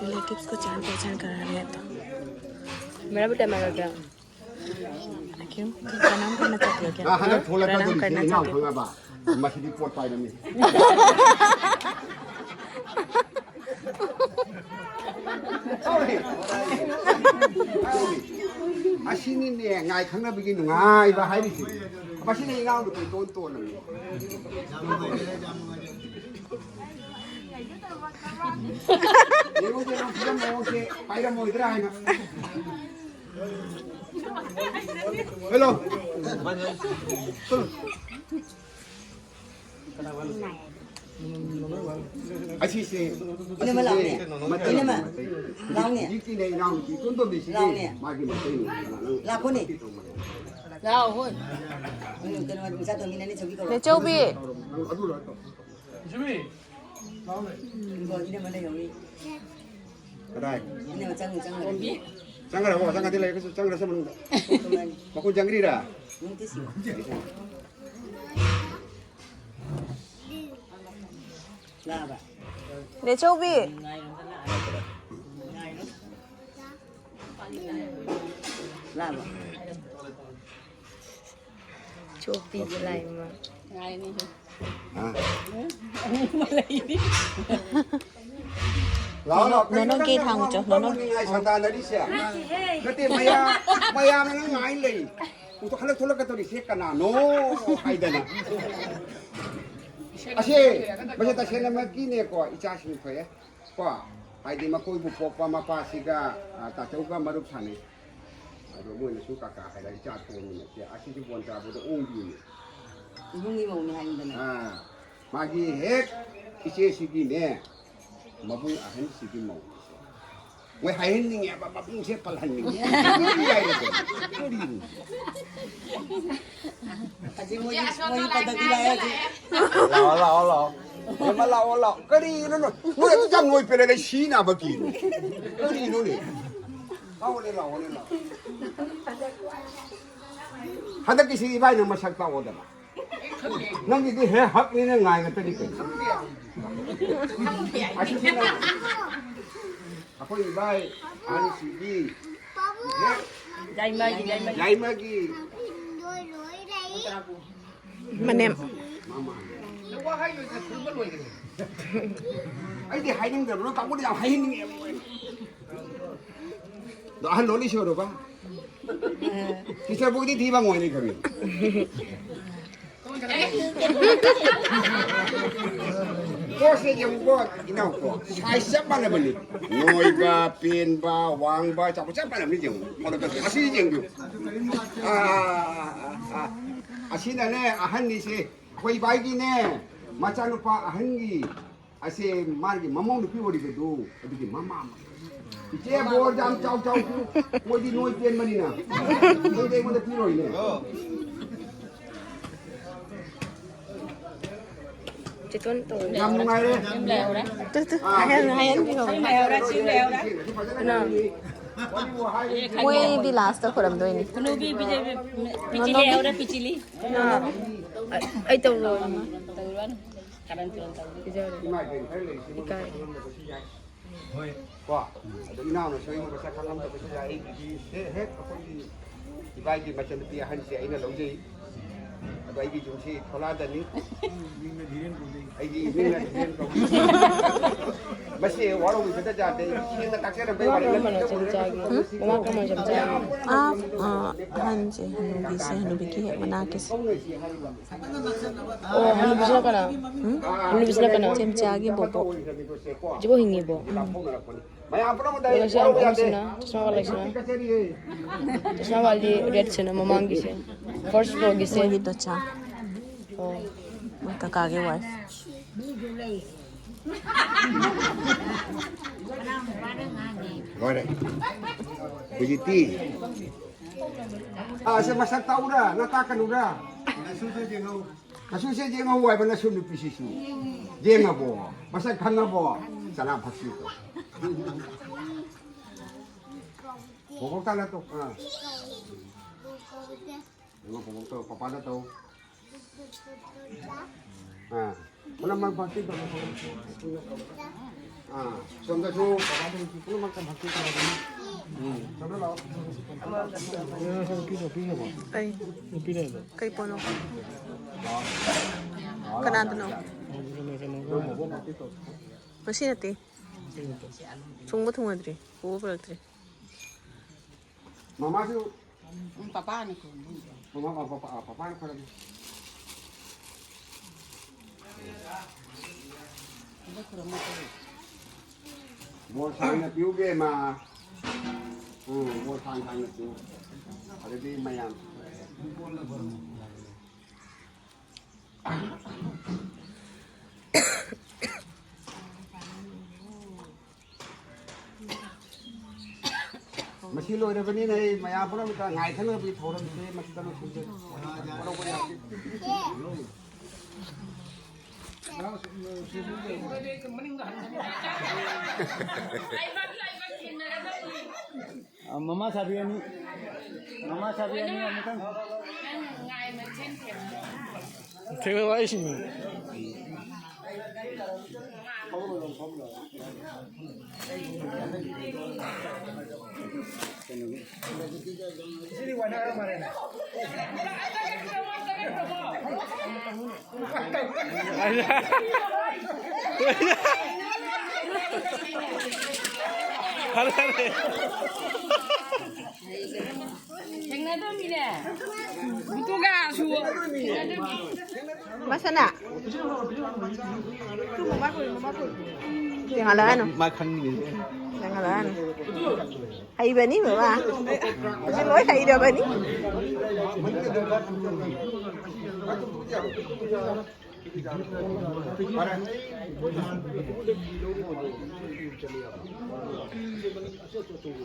रिलेटिव्स को जान पहचान करा रहे हैं तो। मेरा भी टाइम आ गया। क्यों, तुम प्रणाम करना चाहती हो क्या? हाँ, हाँ, थोड़ा प्रणाम करना चाहती हो? ꯃꯁꯤꯗꯤ ꯄꯣꯠ ꯄꯥꯏꯔꯝꯃꯤ꯫ ꯑꯁꯤꯅꯤꯅꯦ ꯉꯥꯏ ꯈꯪꯅꯕꯒꯤ ꯅꯨꯡꯉꯥꯏꯕ ꯍꯥꯏꯔꯤꯁꯦ꯫ ꯃꯁꯤꯅ ꯏꯅꯥꯎꯅꯨꯄꯤ ꯇꯣꯟ ꯇꯣꯟꯅꯅꯦ꯫ ꯌꯦꯡꯉꯨ, ꯌꯦꯡꯉꯨ, ꯐꯤꯂꯝ ꯃꯑꯣꯡꯁꯦ ꯄꯥꯏꯔꯝꯃꯣꯏꯗ꯭ꯔꯥ ꯍꯥꯏꯅ꯫ ꯍꯦꯜꯂꯣ꯫ ꯑꯁꯤꯁꯦ, ꯏꯅꯝꯃ ꯂꯥꯎꯅꯦ꯫ ꯃꯇꯩ, ꯏꯅꯝꯃ ꯃꯇꯩ꯫ ꯂꯥꯎꯅꯦ꯫ ꯍꯧꯖꯤꯛꯀꯤꯅꯦ ꯏꯅꯥꯎꯅꯨꯄꯤ ꯇꯣꯟꯇꯣꯝꯕꯤꯁꯤꯒꯤ ꯂꯥꯎꯅꯦ꯫ ꯃꯥꯒꯤ ꯃꯇꯩꯅꯦ꯫ ꯂꯥꯛꯈꯣꯅꯦ꯫ ꯂꯥꯛꯑꯣ, ꯍꯣꯏ꯫ ꯎꯝ, ꯀꯩꯅꯣ, ꯃꯆꯥ ꯇꯣꯝꯕꯤ, ꯅꯪꯅꯦ ꯆꯧꯕꯤ ꯀꯧꯔꯣ꯫ ꯅꯦꯆꯧꯕꯤ꯫ ꯑꯗꯨ ꯂꯣꯏꯔꯦ꯫ ꯏꯕꯣ, ꯏꯅꯝꯃ ꯂꯩꯍꯧꯔꯤ꯫ ꯀꯗꯥꯏ? ꯏꯅꯝꯃ ꯆꯪꯉꯨ, ꯆꯪꯉꯨ꯫ ꯆꯪꯈ꯭ꯔꯕꯣ? ꯆꯪꯉꯗꯤ ꯂꯩꯔꯒꯁꯨ ꯆꯪꯈ꯭ꯔꯁꯦ ꯃꯅꯨꯡꯗ꯫ ꯃꯈꯨꯟ ꯆꯪꯈ꯭ꯔꯤꯔꯥ? ꯅꯦꯆꯧꯕꯤ꯫ ꯆꯣꯞꯄꯤꯒꯤ ꯂꯥꯏ ꯑꯃ꯫ ꯍꯥ? ꯂꯥꯛꯑꯣ, ꯂꯥꯛꯑꯣ꯫ ꯅꯣꯅꯣ ꯒꯦꯠ ꯍꯥꯡꯉꯨ ꯆꯣ, ꯅꯣꯅꯣ꯫ ꯅꯤꯡꯉꯥꯏ ꯁꯪꯗꯥꯟꯅꯔꯤꯁꯦ? ꯅꯠꯇꯦ, ꯃꯌꯥꯝ, ꯃꯌꯥꯝꯅ ꯅꯪ ꯉꯥꯏ ꯂꯩ꯫ ꯎꯊꯣꯛ-, ꯍꯜꯂꯛ ꯊꯣꯛꯂꯛꯀꯗꯧꯔꯤꯁꯦ ꯀꯅꯥꯅꯣ ꯍꯥꯏꯗꯅ꯫ ꯑꯁꯦ, ꯃꯁꯦ ꯇꯁꯦꯡꯅꯃꯛꯀꯤꯅꯦꯀꯣ, ꯏꯆꯥꯁꯤꯡ ꯊꯣꯛꯑꯦ꯫ ꯀꯣ, ꯍꯥꯏꯗꯤ ꯃꯈꯣꯏꯕꯨ ꯄꯣꯛꯄ ꯃꯄꯥꯁꯤꯒ, ꯑ, ꯇꯥꯆꯧꯒ ꯃꯔꯨꯞ ꯁꯥꯟꯅꯩ꯫ ꯑꯗꯣ ꯃꯣꯏꯅꯁꯨ ꯀꯀꯥ ꯍꯥꯏꯔ ꯏꯆꯥ ꯊꯣꯛꯑꯃꯤꯅ, ꯁꯦ, ꯑꯁꯤꯁꯨ ꯕꯣꯟ ꯆꯥꯕꯗ ꯑꯣꯡꯕꯤꯅꯤ꯫ ꯏꯕꯨꯡꯒꯤ ꯃꯧꯅꯤ ꯍꯥꯏꯅꯤꯡꯗꯅ꯫ ꯑꯥ꯫ ꯃꯥꯒꯤ ꯍꯦꯛ ꯏꯆꯦꯁꯤꯒꯤꯅꯦ, ꯃꯕꯨꯡ ꯑꯍꯟꯁꯤꯒꯤ ꯃꯧꯁꯦ꯫ ꯃꯣꯏ ꯍꯥꯏꯍꯟꯅꯤꯡꯉꯦꯕ, ꯃꯕꯨꯡꯁꯦ ꯄꯜꯍꯟꯅꯤꯡꯉꯦ꯫ ꯀꯔꯤ ꯍꯥꯏꯔꯤꯅꯣ? ꯀꯔꯤꯅꯣ? ꯍꯧꯖꯤꯛ ꯃꯣꯏꯒꯤ, ꯃꯣꯏꯒꯤ ꯄꯗꯕꯤ ꯂꯥꯛꯑꯦ ꯍꯧꯖꯤꯛ꯫ ꯂꯥꯛꯑꯣ, ꯂꯥꯛꯑꯣ, ꯂꯥꯛꯑꯣ꯫ ꯍꯦꯃ, ꯂꯥꯛꯑꯣ, ꯂꯥꯛꯑꯣ꯫ ꯀꯔꯤꯅꯣ ꯅꯣꯏ? ꯅꯣꯏ ꯑꯗꯨ ꯌꯥꯝ ꯅꯣꯏ ꯄꯦꯜꯂꯦ, ꯂꯩ ꯁꯤ ꯅꯥꯕ ꯀꯤꯅꯣ? ꯀꯔꯤꯅꯣꯅꯦ? ꯂꯥꯛꯑꯣꯅꯦ, ꯂꯥꯛꯑꯣꯅꯦ, ꯂꯥꯛꯑꯣ꯫ ꯍꯟꯗꯛꯀꯤꯁꯤ ꯏꯕꯥꯏꯅ ꯃꯁꯛ ꯇꯥꯛꯑꯣꯗꯅ꯫ ꯅꯪꯒꯤꯗꯤ ꯍꯦ ꯍꯛꯅꯤꯅ ꯉꯥꯏ ꯉꯥꯛꯇꯅꯤ ꯀꯩꯅꯣ꯫ ꯑꯁꯤꯁꯤꯅ ꯑꯩꯈꯣꯏ ꯏꯕꯥꯏ ꯑꯍꯟꯁꯤꯒꯤ ꯌꯥꯏꯃꯒꯤ, ꯌꯥꯏꯃꯒꯤ꯫ ꯌꯥꯏꯃꯒꯤ ꯃꯅꯦꯝ꯫ ꯃꯃꯥ꯫ ꯑꯩꯗꯤ ꯍꯥꯏꯅꯤꯡꯗꯕꯅ ꯀꯥꯡꯕꯨꯗꯤ ꯌꯥꯝ ꯍꯥꯏꯍꯟꯅꯤꯡꯉꯦꯕ꯫ ꯑꯗꯣ ꯑꯍꯜ ꯂꯣꯟꯅ ꯏꯁꯣꯔꯣꯕ꯫ ꯇꯤꯆꯔꯕꯨꯗꯤ ꯊꯤꯕ ꯉꯣꯏꯅꯤ ꯈꯪꯉꯤ꯫ ꯄꯣꯠꯁꯦ ꯌꯦꯡꯉꯨꯀꯣ, ꯏꯅꯥꯎꯀꯣ, ꯁꯥꯏꯖ ꯆꯞ ꯃꯥꯟꯅꯕꯅꯤ꯫ ꯅꯣꯏꯕ, ꯄꯦꯟꯕ, ꯋꯥꯡꯕ, ꯆꯥꯎꯕ ꯆꯞ ꯃꯥꯟꯅꯕꯅꯤ꯫ ꯌꯦꯡꯉꯨ, ꯐꯣꯇꯣꯗ ꯑꯁꯤ ꯌꯦꯡꯕꯤꯌꯨ꯫ ꯑꯥ, ꯑꯥ, ꯑꯥ, ꯑꯥ, ꯑꯥ꯫ ꯑꯁꯤꯅꯅꯦ, ꯑꯍꯟꯅꯤꯁꯦ, ꯑꯩꯈꯣꯏ ꯏꯕꯥꯏꯒꯤꯅꯦ, ꯃꯆꯥꯅꯨꯄꯥ ꯑꯍꯟꯒꯤ ꯑꯁꯦ ꯃꯥꯒꯤ ꯃꯃꯧ ꯅꯨꯄꯤ ꯑꯣꯏꯔꯤꯕꯗꯨ, ꯑꯗꯨꯒꯤ ꯃꯃꯥ ꯑꯃ꯫ ꯏꯆꯦ ꯕꯣꯔ ꯌꯥꯝ ꯆꯥꯎ ꯆꯥꯎ ꯄꯤꯌꯨ꯫ ꯃꯣꯏꯗꯤ ꯅꯣꯏ ꯄꯦꯟꯕꯅꯤꯅ꯫ ꯅꯣꯏꯗꯤ ꯑꯩꯉꯣꯟꯗ ꯄꯤꯔꯣꯏꯅꯦ꯫ ꯆꯤꯇꯣꯟ ꯇꯧ꯫ ꯌꯥꯝ ꯅꯨꯡꯉꯥꯏꯔꯦ꯫ ꯇꯨ, ꯇꯨ, ꯑꯥ, ꯍꯥꯏꯍꯟ-, ꯍꯥꯏꯍꯟꯕꯤꯌꯣ꯫ ꯁꯤ ꯂꯩꯍꯧꯔꯦ, ꯁꯤ ꯂꯩꯍꯧꯔꯦ꯫ ꯀꯩꯅꯣ, ꯃꯣꯏꯗꯤ ꯂꯥꯁꯇ ꯈꯣꯏꯔꯝꯗꯣꯏꯅꯤ꯫ ꯍꯅꯨꯕꯤ ꯕꯤꯖꯦ-, ꯄꯤꯆꯤꯂꯤ ꯂꯩꯍꯧꯔꯦ, ꯄꯤꯆꯤꯂꯤ꯫ ꯑꯥ, ꯑꯩ ꯇꯧꯔꯣ꯫ ꯇꯧꯔꯨꯔꯅꯨ꯫ ꯀꯥꯔꯟ ꯇꯨꯔꯟ ꯇꯧꯗꯦ꯫ ꯄꯤꯖꯔꯦ꯫ ꯏꯀꯥꯏ꯫ ꯀꯣ? ꯑꯗꯣ ꯏꯅꯥꯎꯅꯁꯨ ꯑꯩꯉꯣꯟꯗ ꯃꯁꯛ ꯈꯪꯉꯝꯗꯕꯁꯨ ꯌꯥꯏ꯫ ꯑꯩꯒꯤꯗꯤ ꯍꯦꯛ, ꯍꯦꯛ ꯑꯩꯈꯣꯏꯒꯤ ꯏꯕꯥꯏꯒꯤ ꯃꯆꯟꯅꯨꯄꯤ ꯑꯍꯟꯁꯦ ꯑꯩꯅ ꯂꯧꯖꯩ꯫ ꯑꯗꯣ ꯑꯩꯒꯤ ꯌꯨꯝꯁꯤ ꯊꯣꯂꯥꯗꯅꯤ꯫ ꯑꯩꯒꯤ ꯏꯃꯤꯡꯅ ꯙꯤꯔꯦꯟ ꯀꯧꯏ꯫ ꯃꯁꯤ ꯋꯥꯔꯧꯕꯤꯕꯗ ꯌꯥꯗꯦ꯫ ꯁꯦꯡꯅ ꯇꯥꯛꯆꯔꯝꯕ ꯃꯃꯥ ꯋꯥꯔꯦ꯫ ꯀꯔꯝꯕꯅꯣ ꯆꯦꯝꯆꯥꯒꯤ? ꯃꯃꯥ ꯀꯔꯝꯕꯅꯣ ꯆꯦꯝꯆꯥꯒꯤ? ꯑꯥ, ꯑꯥ, ꯑꯍꯟꯁꯦ, ꯍꯅꯨꯕꯤꯁꯦ, ꯍꯅꯨꯕꯤꯒꯤ ꯍꯦꯛ ꯃꯅꯥꯛꯀꯤꯁꯦ꯫ ꯑꯣ, ꯍꯅꯨꯕꯤꯁꯤꯅ ꯀꯅꯥ? ꯎꯝ? ꯍꯅꯨꯕꯤꯁꯤꯅ ꯀꯅꯥ? ꯆꯦꯝꯆꯥꯒꯤ ꯕꯣꯕꯣꯛ꯫ ꯍꯧꯖꯤꯛꯐꯥꯎ ꯍꯤꯡꯉꯤꯕꯣ? ꯎꯝ꯫ ꯃꯌꯥꯝ ꯄꯨꯝꯅꯃꯛꯇ ꯑꯩ ꯋꯥꯔꯧꯕ ꯌꯥꯗꯦ꯫ ꯆꯁꯃꯥ ꯋꯥꯂꯥꯁꯤꯅ꯫ ꯆꯁꯃꯥ ꯋꯥꯂꯤ ꯔꯦꯗꯁꯤꯅ ꯃꯃꯥꯡꯒꯤꯁꯦ꯫ ꯐꯥꯔꯁ ꯐ꯭ꯂꯣꯔꯒꯤꯁꯦ꯫ ꯃꯣꯏꯒꯤ ꯗꯣꯆꯥ꯫ ꯑꯣ꯫ ꯃꯣꯏ ꯀꯀꯥꯒꯤ ꯋꯥꯏꯐ꯫ ꯂꯣꯏꯔꯦ꯫ ꯍꯧꯖꯤꯛꯇꯤ꯫ ꯑꯥ, ꯁꯦ ꯃꯁꯛ ꯇꯥꯛꯎꯔꯥ? ꯅ ꯇꯥꯛꯀꯅꯨꯔꯥ? ꯅꯁꯨꯁꯦ ꯌꯦꯡꯍꯧ ꯍꯥꯏꯕ ꯅꯁꯨ ꯅꯨꯄꯤꯁꯤꯁꯨ꯫ ꯌꯦꯡꯉꯕꯣ? ꯃꯁꯛ ꯈꯪꯉꯕꯣ? ꯆꯅꯥ ꯐꯛꯁꯤ꯫ ꯕꯣꯕꯣꯛ ꯇꯥꯅ ꯇꯣꯛ-, ꯑꯥ꯫ ꯌꯦꯡꯉꯣ, ꯄꯥꯄꯥꯗ ꯇꯧ꯫ ꯑꯥ꯫ ꯄꯨꯝꯅꯃꯛ ꯚꯛꯇꯤ ꯇꯧꯔꯣ꯫ ꯑꯥ꯫ ꯁꯣꯝꯗꯁꯨ ꯄꯥꯄꯥꯗ ꯄꯨꯝꯅꯃꯛꯇ ꯚꯛꯇꯤ ꯇꯧꯔꯣ꯫ ꯎꯝ꯫ ꯁꯣꯝꯗ ꯂꯥꯛꯑꯣ꯫ ꯀꯩ? ꯀꯩ ꯄꯣꯠꯅꯣ? ꯀꯅꯥꯗꯅꯣ? ꯉꯁꯤ ꯅꯠꯇꯦ꯫ ꯊꯣꯡꯕ ꯊꯣꯡꯅꯗ꯭ꯔꯤ꯫ ꯄꯨꯕ ꯄꯨꯔꯛꯇ꯭ꯔꯤ꯫ ꯃꯃꯥꯁꯨ ꯎꯝ, ꯄꯄꯥꯅ ꯈꯨꯔꯨꯝꯕ꯫ ꯃꯃꯥ, ꯄꯄꯥ, ꯄꯄꯥ, ꯄꯄꯥꯅ ꯈꯨꯔꯨꯝꯕ꯫ ꯑꯗ ꯈꯨꯔꯨꯝꯃꯣ꯫ ꯕꯣꯔ ꯁꯥꯡꯅ ꯄꯤꯌꯨ, ꯕꯦꯝꯃ꯫ ꯎꯝ, ꯕꯣꯔ ꯁꯥꯡ ꯁꯥꯡꯅ ꯄꯤꯌꯨ꯫ ꯑꯗꯨꯗꯤ ꯃꯌꯥꯝ꯫ ꯃꯁꯤ ꯂꯣꯏꯔꯕꯅꯤꯅ ꯑꯩ ꯃꯌꯥꯝ ꯄꯨꯝꯅꯃꯛꯇ ꯉꯥꯏꯊꯅꯕꯒꯤ ꯊꯧꯔꯝꯁꯦ ꯃꯁꯤꯗ ꯂꯣꯏꯁꯤꯟꯖꯔꯤ꯫ ꯋꯥꯔꯧꯕ ꯌꯥꯗꯦ꯫ ꯑ, ꯃꯃꯥ ꯁꯥꯕꯤ ꯑꯅꯤ, ꯃꯃꯥ ꯁꯥꯕꯤ ꯑꯅꯤ ꯑꯃꯨꯛꯇꯪ꯫ ꯊꯦꯡꯅꯕ ꯍꯥꯏꯁꯤꯅꯤ꯫ ꯊꯦꯡꯅꯗꯕꯅꯤꯅꯦ꯫ ꯕꯨꯇꯨꯒꯁꯨ ꯊꯦꯡꯅꯗꯕꯅꯤ꯫ ꯃꯁꯅꯥ꯫ ꯌꯦꯡꯍꯜꯂꯛꯑꯅꯨ꯫ ꯃꯥ ꯈꯪꯉꯤꯅꯦ꯫ ꯌꯦꯡꯍꯜꯂꯛꯑꯅꯨ꯫ ꯍꯩꯕꯅꯤ ꯕꯕꯥ꯫ ꯍꯧꯖꯤꯛ ꯂꯣꯏ ꯍꯩꯔꯕꯅꯤ꯫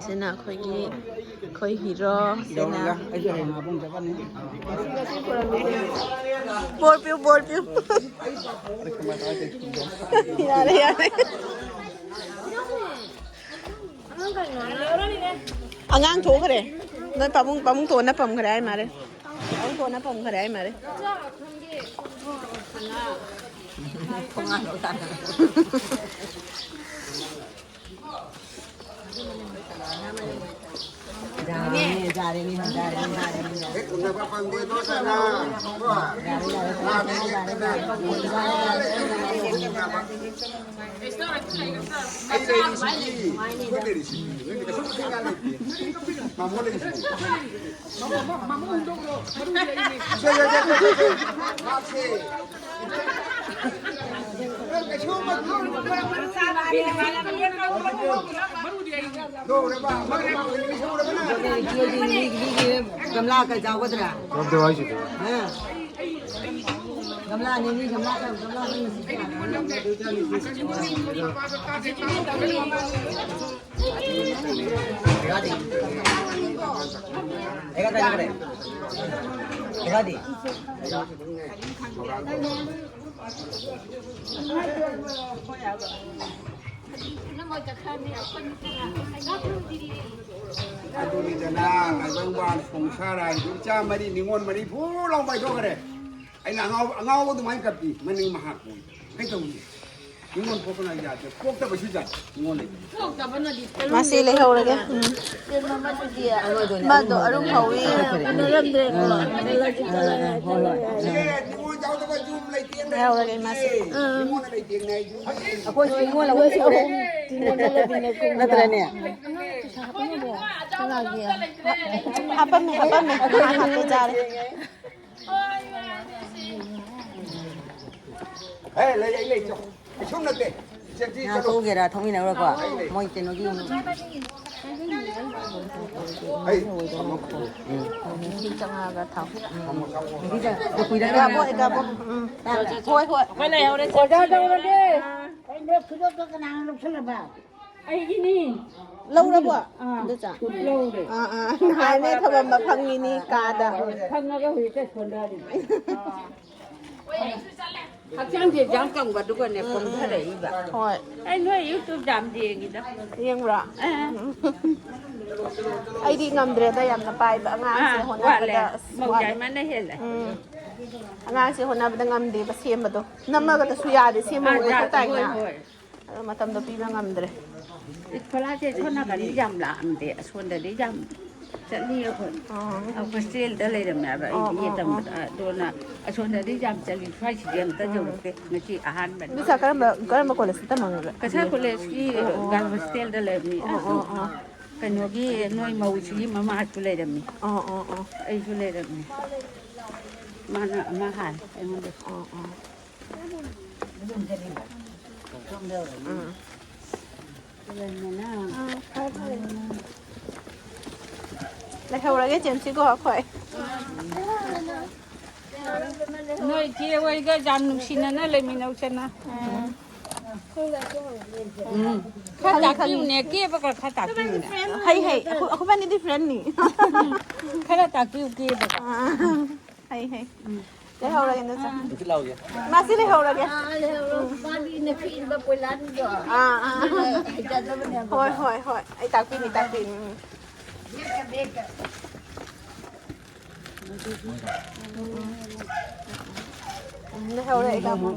ꯁꯤꯅ ꯑꯩꯈꯣꯏꯒꯤ, ꯑꯩꯈꯣꯏ ꯍꯤꯔꯣ꯫ ꯁꯤꯅ ꯕꯣꯔ ꯄꯤꯌꯨ, ꯕꯣꯔ ꯄꯤꯌꯨ꯫ ꯌꯥꯔꯦ, ꯌꯥꯔꯦ꯫ ꯑꯉꯥꯡ ꯊꯣꯛꯈ꯭ꯔꯦ꯫ ꯅꯣꯏ ꯄꯥꯕꯨꯡ, ꯄꯥꯕꯨꯡ ꯊꯣꯛꯑꯅ ꯄꯝꯈ꯭ꯔꯦ ꯍꯥꯏ ꯃꯥꯜꯂꯦ꯫ ꯄꯥꯕꯨꯡ ꯊꯣꯛꯑꯅ ꯄꯝꯈ꯭ꯔꯦ ꯍꯥꯏ ꯃꯥꯜꯂꯦ꯫ ꯒꯝꯂꯥ ꯀꯩ ꯆꯥꯎꯒꯗ꯭ꯔꯥ? ꯒꯝꯂꯥ ꯑꯅꯤ, ꯑꯅꯤ, ꯒꯝꯂꯥ ꯀꯩ, ꯒꯝꯂꯥ ꯑꯅꯤ꯫ ꯑꯗꯨꯅꯤꯗꯅ, ꯇꯥꯏꯕꯪ ꯄꯥꯟ ꯁꯪꯁꯥꯔ ꯍꯥꯏꯗꯨ ꯏꯆꯥ ꯃꯔꯤ, ꯅꯤꯉꯣꯜ ꯃꯔꯤ ꯐꯨ ꯂꯥꯎ ꯄꯥꯏꯊꯣꯛꯈ꯭ꯔꯦ꯫ ꯑꯩꯅ ꯑꯉꯥꯎ-, ꯑꯉꯥꯎꯕ ꯑꯗꯨꯃꯥꯏꯅ ꯀꯞꯄꯤ, ꯃꯅꯤꯡ ꯃꯍꯥꯛ ꯄꯣꯏ꯫ ꯀꯩꯗꯧꯅꯤ? ꯅꯤꯉꯣꯜ ꯄꯣꯛꯄꯅ ꯌꯥꯗꯦ, ꯄꯣꯛꯇꯕꯁꯨ ꯌꯥꯗꯦ, ꯅꯤꯉꯣꯜ ꯂꯩꯕꯅꯤ꯫ ꯃꯥꯁꯤ ꯂꯩꯍꯧꯔꯒꯦ꯫ ꯎꯝ꯫ ꯃꯥꯗꯣ ꯑꯔꯨꯝ ꯍꯧꯋꯤ꯫ ꯎꯅꯔꯝꯗ꯭ꯔꯦꯀꯣ꯫ ꯆꯠꯂꯁꯤ, ꯆꯠꯂꯒ ꯍꯥꯏ-, ꯍꯣꯏ, ꯍꯣꯏ꯫ ꯆꯠꯂꯒ ꯍꯥꯏ-, ꯅꯤꯉꯣꯜ ꯌꯥꯎꯗꯕ ꯌꯨꯝ ꯂꯩꯇꯦꯡꯅ ꯂꯩꯍꯧꯔꯒꯦ ꯃꯥꯁꯤ꯫ ꯎꯝ꯫ ꯅꯤꯉꯣꯜꯅ ꯂꯩꯇꯦꯡꯅ ꯑꯩ ꯌꯨꯝ ꯑꯩꯈꯣꯏꯁꯨ ꯅꯤꯉꯣꯜ ꯑꯩꯈꯣꯏꯁꯨ ꯑꯍꯨꯝ ꯇꯤꯟꯅꯗꯅ ꯂꯩꯃꯤꯟꯅꯩ꯫ ꯅꯠꯇ꯭ꯔꯅꯦ? ꯍꯥꯄꯝꯃꯦ, ꯍꯥꯄꯝꯃꯦ꯫ ꯃꯥ ꯍꯥꯞꯄꯦ, ꯆꯥꯔꯦ꯫ ꯑꯦ, ꯂꯩ, ꯑꯩ ꯂꯩ, ꯆꯣ꯫ ꯀꯩꯁꯨꯝ ꯅꯠꯇꯦ꯫ ꯏꯆꯟꯗꯤ ꯉꯥ ꯆꯠꯂꯣ꯫ ꯊꯣꯛꯎꯒꯦꯔꯥ? ꯊꯣꯛꯃꯤꯟꯅꯔꯨꯔꯀꯣ? ꯑꯩ ꯂꯩ꯫ ꯃꯣꯏ ꯀꯩꯅꯣꯒꯤ ꯉꯥꯏꯍꯧꯔꯣꯏꯗꯧꯅꯤꯀꯣ꯫ ꯎꯝ, ꯏꯁꯤꯡ ꯆꯪꯉꯛꯑꯒ ꯊꯥꯎ꯫ ꯎꯝ꯫ ꯏꯒꯥꯕꯣ, ꯏꯒꯥꯕꯣ꯫ ꯎꯝ꯫ ꯍꯣꯏ, ꯍꯣꯏ꯫ ꯑꯩꯈꯣꯏ ꯂꯩꯍꯧꯔꯦ꯫ ꯑꯣꯖꯥ ꯇꯧꯔꯒꯦ꯫ ꯀꯩꯅꯣ ꯈꯨꯗꯣꯞꯇꯣ ꯀꯅꯥꯅ ꯂꯧꯁꯜꯂꯕ? ꯑꯩꯒꯤꯅꯤ꯫ ꯂꯧꯔꯕꯣ? ꯑꯥ, ꯏꯟꯗꯣꯆꯥ? ꯂꯧꯔꯦ꯫ ꯑꯥ, ꯑꯥ꯫ ꯅꯍꯥꯟꯅꯦ ꯊꯝꯃꯝꯕ ꯐꯪꯉꯤꯅꯤ ꯀꯥꯗ꯫ ꯐꯪꯉꯒ ꯍꯧꯖꯤꯛꯇ ꯁꯣꯟꯊꯔꯤꯕ꯫ ꯍꯛꯆꯥꯡꯁꯦ ꯌꯥꯝ ꯀꯪꯕ, ꯑꯗꯨꯒꯅꯦ ꯄꯣꯝꯊꯔꯛꯏꯕ꯫ ꯍꯣꯏ꯫ ꯑꯩ ꯅꯣꯏ YouTube ꯌꯥꯝ ꯌꯦꯡꯉꯤꯗ꯫ ꯌꯦꯡꯕ꯭ꯔꯣ? ꯑꯥ꯫ ꯑꯩꯗꯤ ꯉꯝꯗ꯭ꯔꯦꯗ, ꯌꯥꯝꯅ ꯄꯥꯏꯕ ꯑꯉꯥꯡꯁꯦ ꯑꯥ, ꯍꯣꯠꯅꯕꯗ꯫ ꯋꯥꯠꯂꯦ꯫ ꯑꯁ, ꯃꯧ ꯋꯥꯠꯂꯦ꯫ ꯌꯥꯏꯃꯅ ꯍꯦꯜꯂꯦ꯫ ꯎꯝ꯫ ꯑꯉꯥꯡꯁꯦ ꯍꯣꯠꯅꯕꯗ ꯉꯝꯗꯦꯕ ꯁꯦꯝꯕꯗꯣ꯫ ꯅꯝꯃꯒꯗꯁꯨ ꯌꯥꯗꯦ, ꯁꯦꯝꯕ ꯑꯥ, ꯂꯣꯏꯈ꯭ꯔ ꯌꯥ-, ꯇꯥꯏꯅ꯫ ꯍꯣꯏ, ꯍꯣꯏ꯫ ꯑꯗꯣ ꯃꯇꯝꯗꯣ ꯄꯤꯕ ꯉꯝꯗ꯭ꯔꯦ꯫ ꯏꯠ ꯐꯣꯂꯥꯁꯦ ꯁꯣꯝ ꯅꯥꯀꯟꯗꯤ ꯌꯥꯝ ꯂꯥꯛꯑꯝꯗꯦ, ꯑꯁꯣꯝꯗꯗꯤ ꯌꯥꯝ ꯆꯠꯂꯤ ꯑꯩꯈꯣꯏ꯫ ꯑꯥ꯫ ꯍꯣꯁꯇꯦꯜꯗ ꯂꯩꯔꯝꯃꯦꯕ ꯑꯩ ꯑꯥ, ꯕꯤ ꯑꯦ ꯑꯥ, ꯑꯥ꯫ ꯇꯝꯕꯗ꯫ ꯑꯗꯨꯅ ꯑꯁꯣꯝꯗꯗꯤ ꯌꯥꯝ ꯆꯠꯂꯤ, ꯁ꯭ꯋꯥꯏꯁꯤꯗꯤ ꯑꯝꯇ ꯎꯝ꯫ ꯌꯧꯔꯛꯇꯦ꯫ ꯉꯁꯤ ꯑꯍꯥꯟꯕꯅꯤ꯫ ꯏꯟꯗꯣꯆꯥ ꯀꯔꯝꯕ, ꯀꯔꯝꯕ ꯀꯣꯂꯦꯖꯇ ꯇꯝꯃꯝꯒꯦ? ꯀꯁꯥꯔ ꯀꯣꯂꯦꯖꯀꯤ ꯑꯣ, ꯑꯣ꯫ ꯒꯥꯔꯜ ꯍꯣꯁꯇꯦꯜꯗ ꯂꯩꯔꯝꯃꯤ꯫ ꯑꯣ, ꯑꯣ, ꯑꯣ꯫ ꯀꯩꯅꯣꯒꯤ ꯅꯣꯏ ꯃꯧꯁꯤꯒꯤ ꯃꯃꯥꯁꯨ ꯂꯩꯔꯝꯃꯤ꯫ ꯑꯣ, ꯑꯣ, ꯑꯣ꯫ ꯑꯩꯁꯨ ꯂꯩꯔꯝꯃꯤ꯫ ꯃꯥꯅ ꯑꯃ ꯍꯥꯏ ꯑꯩꯉꯣꯟꯗ꯫ ꯑꯣ, ꯑꯣ꯫ ꯎꯝ꯫ ꯂꯩꯍꯧꯔꯒꯦ ꯆꯦꯝꯁꯤꯀꯣ ꯑꯩꯈꯣꯏ꯫ ꯅꯣꯏ ꯏꯆꯦ ꯍꯣꯏꯒ ꯌꯥꯝ ꯅꯨꯡꯁꯤꯅꯅ ꯂꯩꯃꯤꯟꯅꯧꯁꯦꯅ꯫ ꯎꯝ꯫ ꯈꯔ ꯈꯪꯉꯤ, ꯈꯪꯉꯤ꯫ ꯇꯥꯛꯄꯤꯌꯨꯅꯦ, ꯀꯦꯕꯒ ꯈꯔ ꯇꯥꯛꯄꯤꯌꯨꯅꯦ꯫ ꯍꯩ, ꯍꯩ꯫ ꯑꯩꯈꯣꯏ, ꯑꯩꯈꯣꯏꯕꯥꯅꯤꯗꯤ friendꯅꯤ꯫ ꯈꯔ ꯇꯥꯛꯄꯤꯌꯨ, ꯀꯦꯕꯒ꯫ ꯑꯥ꯫ ꯍꯩ, ꯍꯩ꯫ ꯎꯝ꯫ ꯂꯩꯍꯧꯔꯒꯦ, ꯅꯠꯇ꯭ꯔꯥ? ꯑꯥ꯫ ꯃꯥꯁꯤ ꯂꯩꯍꯧꯔꯒꯦ꯫ ꯑꯥ, ꯂꯩꯍꯧꯔꯣ꯫ ꯃꯥꯗꯤ ꯅꯈꯤꯛꯏꯕ ꯀꯣꯏꯂꯥꯗꯨꯗꯣ꯫ ꯑꯥ, ꯑꯥ꯫ ꯑꯗꯨꯅ ꯍꯩꯖꯗꯕꯅꯦꯕ꯫ ꯍꯣꯏ, ꯍꯣꯏ, ꯍꯣꯏ꯫ ꯑꯩ ꯇꯥꯛꯄꯤꯅꯤ, ꯇꯥꯛꯄꯤꯅꯤ꯫ ꯎꯝ꯫ ꯕꯦꯛꯇ, ꯕꯦꯛꯇ꯫ ꯎꯝ, ꯂꯩꯍꯧꯔꯦ, ꯑꯩ ꯇꯥꯛꯄꯤꯅꯤ꯫